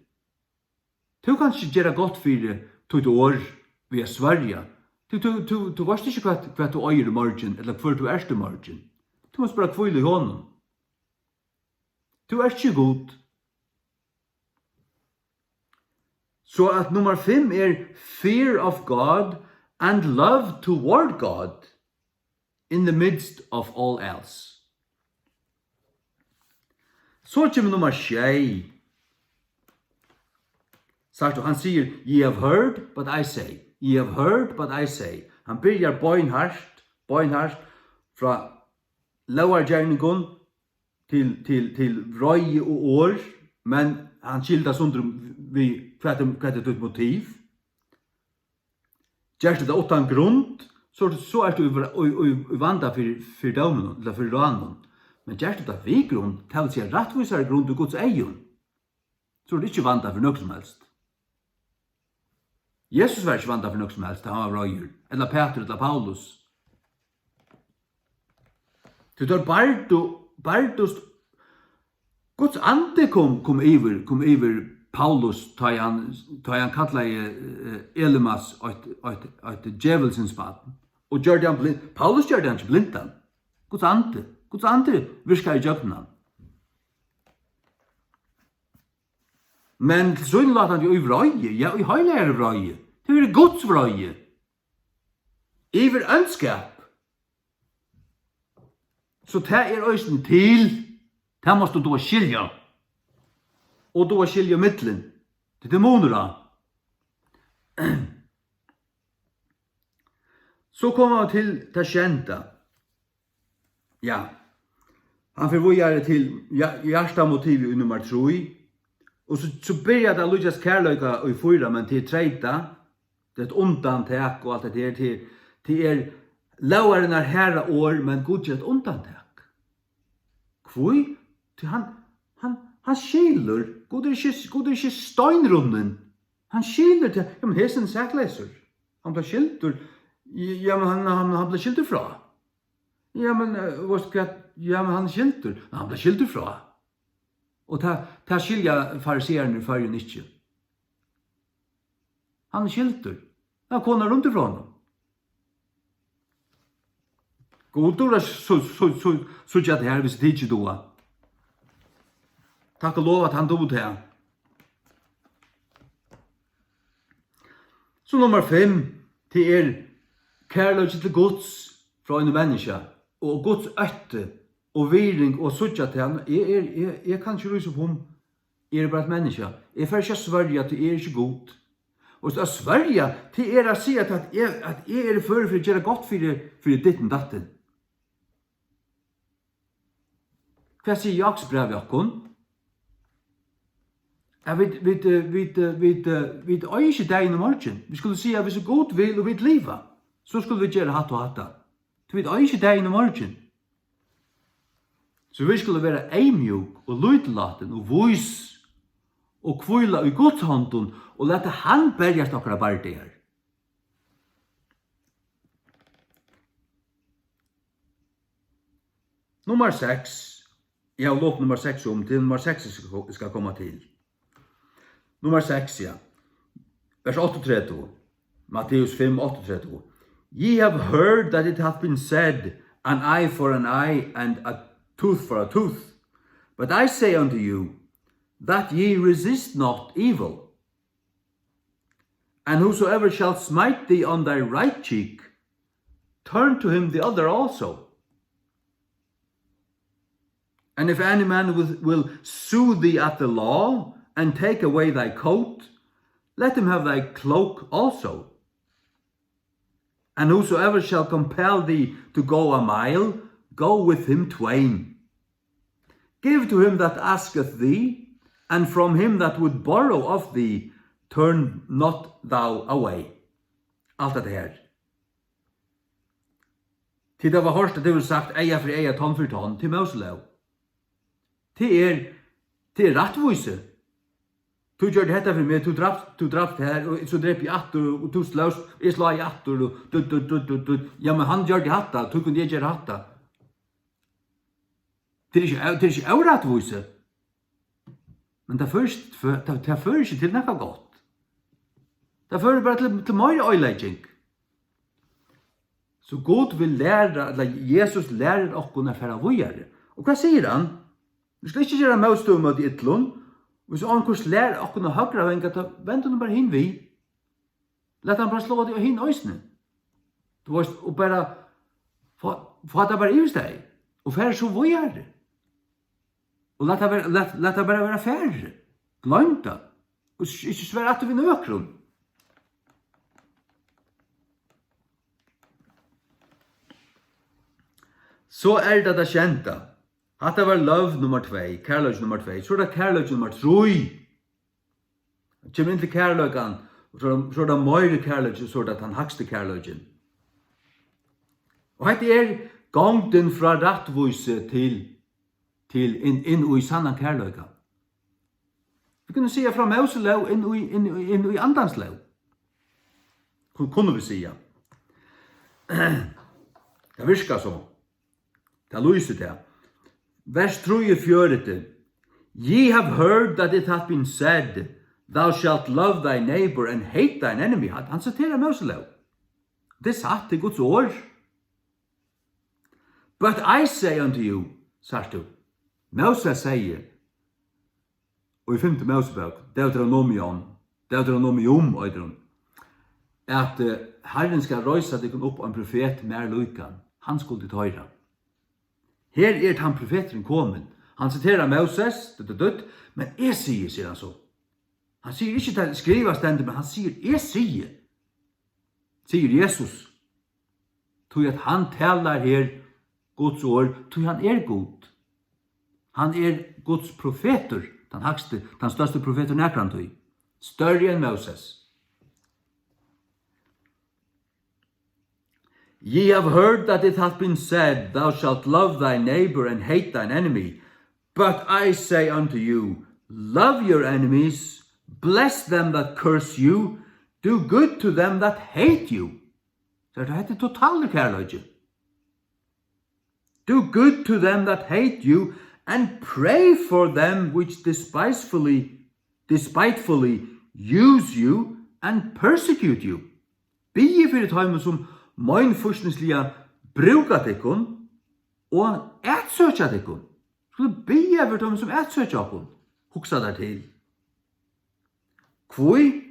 Tú kanst ikki gera gott fyri títt orð við at svørja. Tú, tú, tú, tú veitst ikki, hvat, hvat tú eigur í morgin, ella hvør tú ert í morgin. Tú mást bara hvíla í honum. Tú ert ikki Gud. So at nummar fimm er fear of God and love toward God in the midst of all else. So kemur nummar sjey. Sært tú, hann sigur, "Ye have heard, but I say. Ye have heard, but I say." Hann byrjar beinhart, beinhart frá lógargerningum til, til, til reiði og orð, men hann skilir tað sundur við, hvat er, hvat er títt motiv? Gert tú tað uttan grund, so, so ert tú í, í, í, í vanda fyri, fyri dóminum, ella fyri ráðnum. Men gert tú tað við grund, tað vil siga rættvísari grund í Guds eygum, so ert tú ikki í vanda fyri nøkrum sum helst. Jesus var ikki í vanda fyri nøkrum sum helst, tá hann var reiður, ella Pætur, ella Paulus. Tí teir bardu, bardust, Guds andi kom, kom yvir, kom yvir Paulus, tá ið hann, tá ið hann kallaði, eh, Elimas eitt, eitt, eitt djevulsins barn. Og gjørdi hann blind. Paulus gjørdi hann ikki blindan. Guds andi, Guds andi virkaði ígjøgnum hann. Men tilsynelatandi í vreiði, ja, í heilagari vreiði. Tað er Guds vreiði. Yvir óndskap. So tað er eisini til, tað mást tú duga at skilja. Og duga at skilja millum. Tað er munur á. So koma vit til tað sjeynda. Ja. Hann fer víðari til hja-, hjartamotivið í nummar trý. Og so, so byrjar tað at líkjast kærleika í fýra, men tað er treytað. Tað er eitt undantak og alt hetta her. Tað er, tað er lógarinnar harða orð, men Gud ger eitt undantak. Hví? Tí hann, hann, hann skilur. Gud er ikki, Gud er ikki steinrunnin. Hann skilur tað. Ja, men hesin er sakleysur. Hann bleiv skildur. Ja, men hann, hann, hann bleiv skildur frá. Ja, men, eh, veitst hvat? Ja, men hann er skildur. Men hann bleiv skildur frá. Og tað, tað skilja fariseararnir í Føroyum ikki. Hann er skildur. Hann konar rundt ifrá honum. Gud dugir at so, so, so, síggja tað her, hvis tit ikki duga. Takk og lov at hann dugir tað. So nummar fimm, tað er kærleiki til Guds frá einum menniskja, og Guds ótti og virðing og síggja tað. Eg er, eg, eg kann ikki rísa upp um, eg eri bara eitt menniskja. Eg fari ikki at svørja, tí eg eri ikki Gud. Og at svørja, tað er at siga at eg, at eg eri førur fyri at gera gott fyri, fyri dittin dattin. Hvat sigur Jákupsbrævið okkum? At vit, vit, eh, vit, eh, vit, eh, vit eiga ikki dagin og morgin. Vit skulu siga, hvis Gud vil og vit liva, so skulu vit gera hatta og hatta. Tí vit eiga ikki dagin og morgin. So vit skulu vera eyðmjúk og lítillátin og vís og hvíla í Guds hondum og lata hann berjast okkara bardagar. Nummar seks. Eg havi lokið nummar seks um, tað er nummar seks, eg skal, eg skal koma til. Nummar seks, ja. Vers áttaogtretivu. Matteus fimm, áttaogtretivu. "Ye have heard that it hath been said, 'An eye for an eye and a tooth for a tooth.' But I say unto you, that ye resist not evil. And whosoever shall smite thee on thy right cheek, turn to him the other also. And if any man will, will sue thee at the law, and take away thy coat, let him have thy cloak also. And whosoever shall compel thee to go a mile, go with him twain. Give to him that asketh thee, and from him that would borrow of thee, turn not thou away." Alt hetta her. Tit hava hoyrt, at tað verður sagt, "Eyga fyri eyga, tonn fyri tonn", til Móselóg. Tað er, tað er rættvísi. "Tú gjørdi hetta fyri meg, tú drapst, tú drapst her, og so drap eg aftur, og tú slóst, eg slái aftur, og dutt, dutt, dutt, dutt, dutt." Ja, men hann gjørdi hatta, tí kundi eg gera hatta. Tað er ikki, tað er ikki órættvísi. Men tað førir ikki, tað, tað førir ikki til nakað gott. Tað førir bara til, til meiri oyðilegging. So Gud vil læra, ella Jesus lærir okkum at fara víðari. Og hvat sigur hann? "Vit skulu ikki gera mótstøðu móti illum. Hvis onkur slær okkum á høgra vang, tá vend honum bara hin við. Lat hann bara sláa teg á hin eisini." Tú veist, og bara fá, fá tað bara yvirstaðið. Og fara so víðari. Og lat tað vera, lat, lat tað bara vera farið. Gloym tað. Og s-, ikki svara aftur við nøkrum. So er tað tað sjeynda. Hatta var love nummar tvey, kærleiki nummar tvey. So er tað kærleiki nummar trý. Kemur inn til kærleikan, so er, so er tað meiri kærleiki, so er tað tann hægsti kærleikin. Og hetta er gongdin frá rættvísi til, til inn, inn í sannan kærleika. Vit kunnu siga frá Móselóg inn í, inn í, inn í andans lóg. Ku-, kunnu vit siga. Tað virkar so. Tað lýsir tað. Vers trýogfjøruti. Ye have heard that it hath been said, "Thou shalt love thy neighbor and hate thine enemy." Hann, hann siterar Móselóg. Tað er satt, tað er Guds orð. "But I say unto you," sært tú, Móses segði í fimtu Mósebók, Deuteronomion, Deuteronomium eitur hon, at, eh, "Harrin skal reisa tykkum upp ein profet mær líkan, hann skulu tit hoyra." Her er tann profeturin komin. Hann siterar Móses, dutt, dutt, dutt, men eg sigi, sigur hann so. Hann sigur ikki, tað skrivað stendur, men hann sigur, eg sigi, sigur Jesus. Tí at hann talar her Guds orð, tí hann er Gud. Hann er Guds profetur, tann hægsti, tann størsti profetur nakrantíð. Størri enn Móses. "Ye have heard that it hath been said, 'Thou shalt love thy neighbor and hate thine enemy.' But I say unto you, love your enemies, bless them that curse you, do good to them that hate you." So hetta er totalur kærleiki. "Do good to them that hate you, and pray for them which despitefully, despitefully use you and persecute you." Biðið fyri teimum, sum meinfýsnisliga brúka tykkum og atsøkja tykkum. Skulu biðja fyri teimum, sum atsøkja okkum. Hugsa tær til. Hví?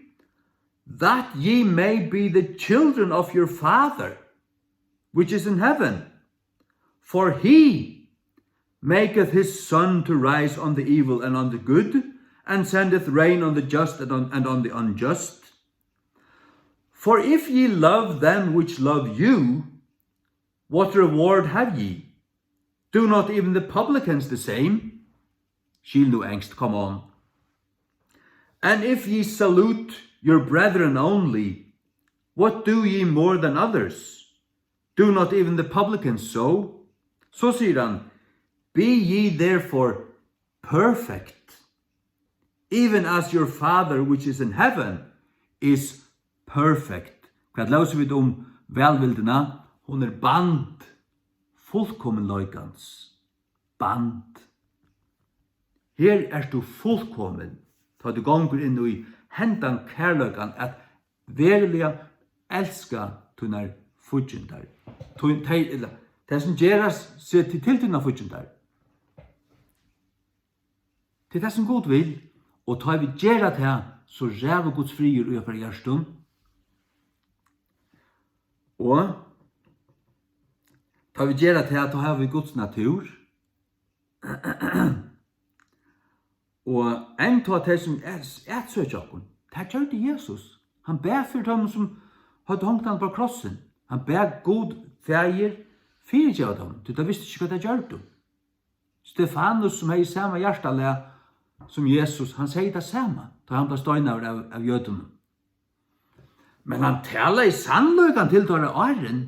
"That ye may be the children of your Father, which is in heaven. For he maketh his sun to rise on the evil and on the good, and sendeth rain on the just and on, and on the unjust. For if ye love them which love you, what reward have ye? Do not even the publicans the same?" Skil nú enskt, come on. "And if ye salute your brethren only, what do ye more than others? Do not even the publicans so?" So sigur hann, "Be ye therefore perfect, even as your Father which is in heaven is perfect." Hvat lósu vit um vælvildina? Hon er band fullkominleikans. Band. Her ert tú fullkomin, tá tú gongur inn í hendan kærleikan at veruliga elska tínar fíggindar. Tín, tey, ella, tey sum gerast seg til, til tínar fíggindar. Tað er tað, sum Gud vil, og tá vit gera tað, so ræður Guds friður í okkara hjartum. Og tá vit gera tað, tá hava vit Guds natúr. Og enntá tey, sum at-, atsøkja okkum, tað gjørdi Jesus. Hann bað fyri teimum, sum høvdu hongt hann upp á krossin. Hann bað Gud Faðir fyrigeva teimum, tí teir vistu ikki, hvat teir gjørdu. Stefanus, sum hevði sama hjartalag sum Jesus, hann segði tað sama, tá hann bleiv steinaður av, av jødunum. Men hann talaði sannleikan til teirra áðrenn,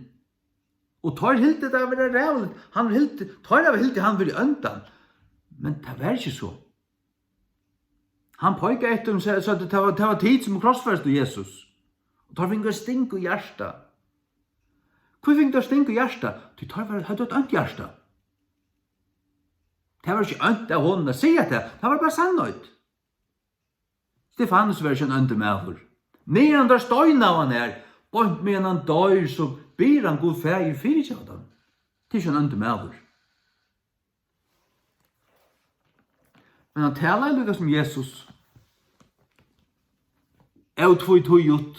og teir hildu tað at vera ræðuligt. Hann hildi, teir hava hildið hann vera í óndan, men tað var ikki so. Hann peikaði eftir teimum og segði, segði, "Tað var, tað var tit, sum krossfestu Jesus." Og teir fingu eitt sting í hjartað. Hví fingu teir sting í hjartað? Tí teir var, høvdu eitt ónt hjarta. Tað var ikki ónt av honum at siga tað. Tað var bara sannheit. Stefanus var ikki ein óndur maður. Meðan teir steinaðu hann her, beint meðan hann doyr, so biður hann Gud Faðir, fyrigeva teimum. Tað er ikki ein óndur maður. Men hann talaði líka sum Jesus. Ótvítíðugt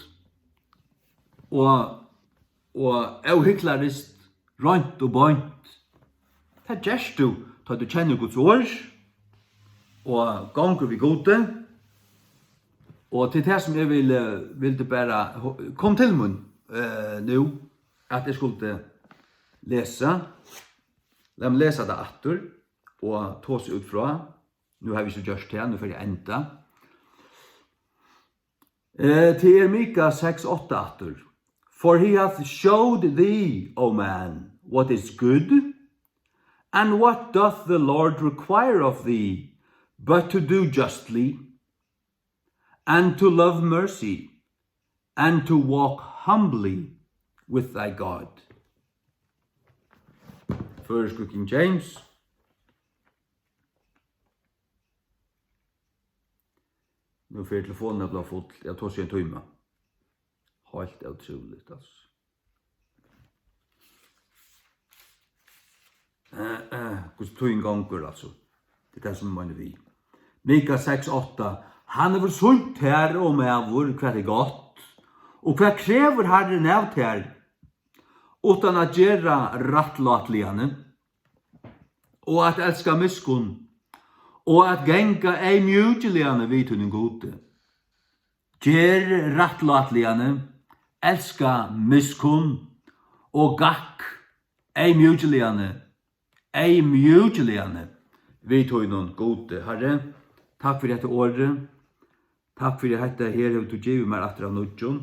og, og óhyklariskt, reint og beint. Tað gert tú, tá tú kennir Guds orð og gongur við Gudi. Og til tað sum eg vil, eh, vildi bara ho-, kom til mín, eh, nú, at eg skuldi lesa. Lat meg lesa tað aftur og tosa út frá. Nú havi eg so gjørt tað, nú fari eg at enda. Eh, tað er Mika seks átta aftur. "For he hath showed thee, O man, what is good, and what doth the Lord require of thee, but to do justly, and to love mercy, and to walk humbly with thy God." Føroyskur King James. Nú fer telefonin at blíva full. Eg tosi í ein tíma. Heilt ótrúligt, altso. Eh, eh, hvussu tíðin gongur, altso. Tað er tað, sum eg meini við. Mika seks átta. Hann hevur sýnt tær, o maður, hvat er gott, og hvat krevur Harrin av tær, uttan at gera rættlátligani, og at elska miskunn, og at ganga eyðmjúkiliga við tínum Gudi. Ger rættlátligani, elska miskunn, og gakk eyðmjúkiliga, eyðmjúkiliga við tínum Gudi. Harri, takk fyri hetta orðið. Takk fyri hetta her, hevur tú givið mær aftur av nýggjum.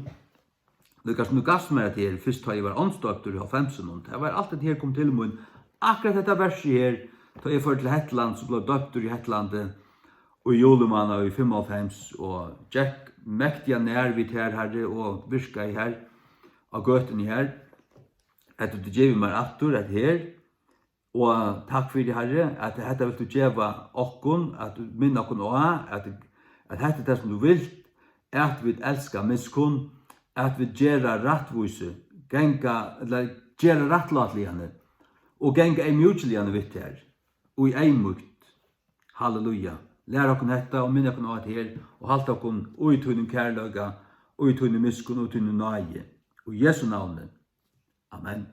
Líka sum tú gavst mær hetta her, fyrst tá eg var ámstoyptur í hálvfemsunum. Tað var alt hetta her kom til mín. Akkurát hetta versið her, tá eg fór til Hetland, so bleiv doyptur í Hetlandi í juli mánað í fimmoghálvfems, og gekk mektiga nær við tær, Harri, og virkaði har á gøtuni har. Hetta tú givið mær aftur, hetta her. Og takk fyri, Harri, at hetta vilt tú geva okkum, at tú minna okkum á, at, at hetta er tað, sum tú vilt, at vit elska miskunn, at vit gera rættvísi, ganga, ella gera rættlátligani og ganga eyðmjúkiliga við tær, í eyðmýkt. Halleluja. Lær okkum hetta og minn okkum á hetta her, og halt okkum í tínum kærleika, í tínum miskunn og tínum náði. Í Jesu navni. Amen.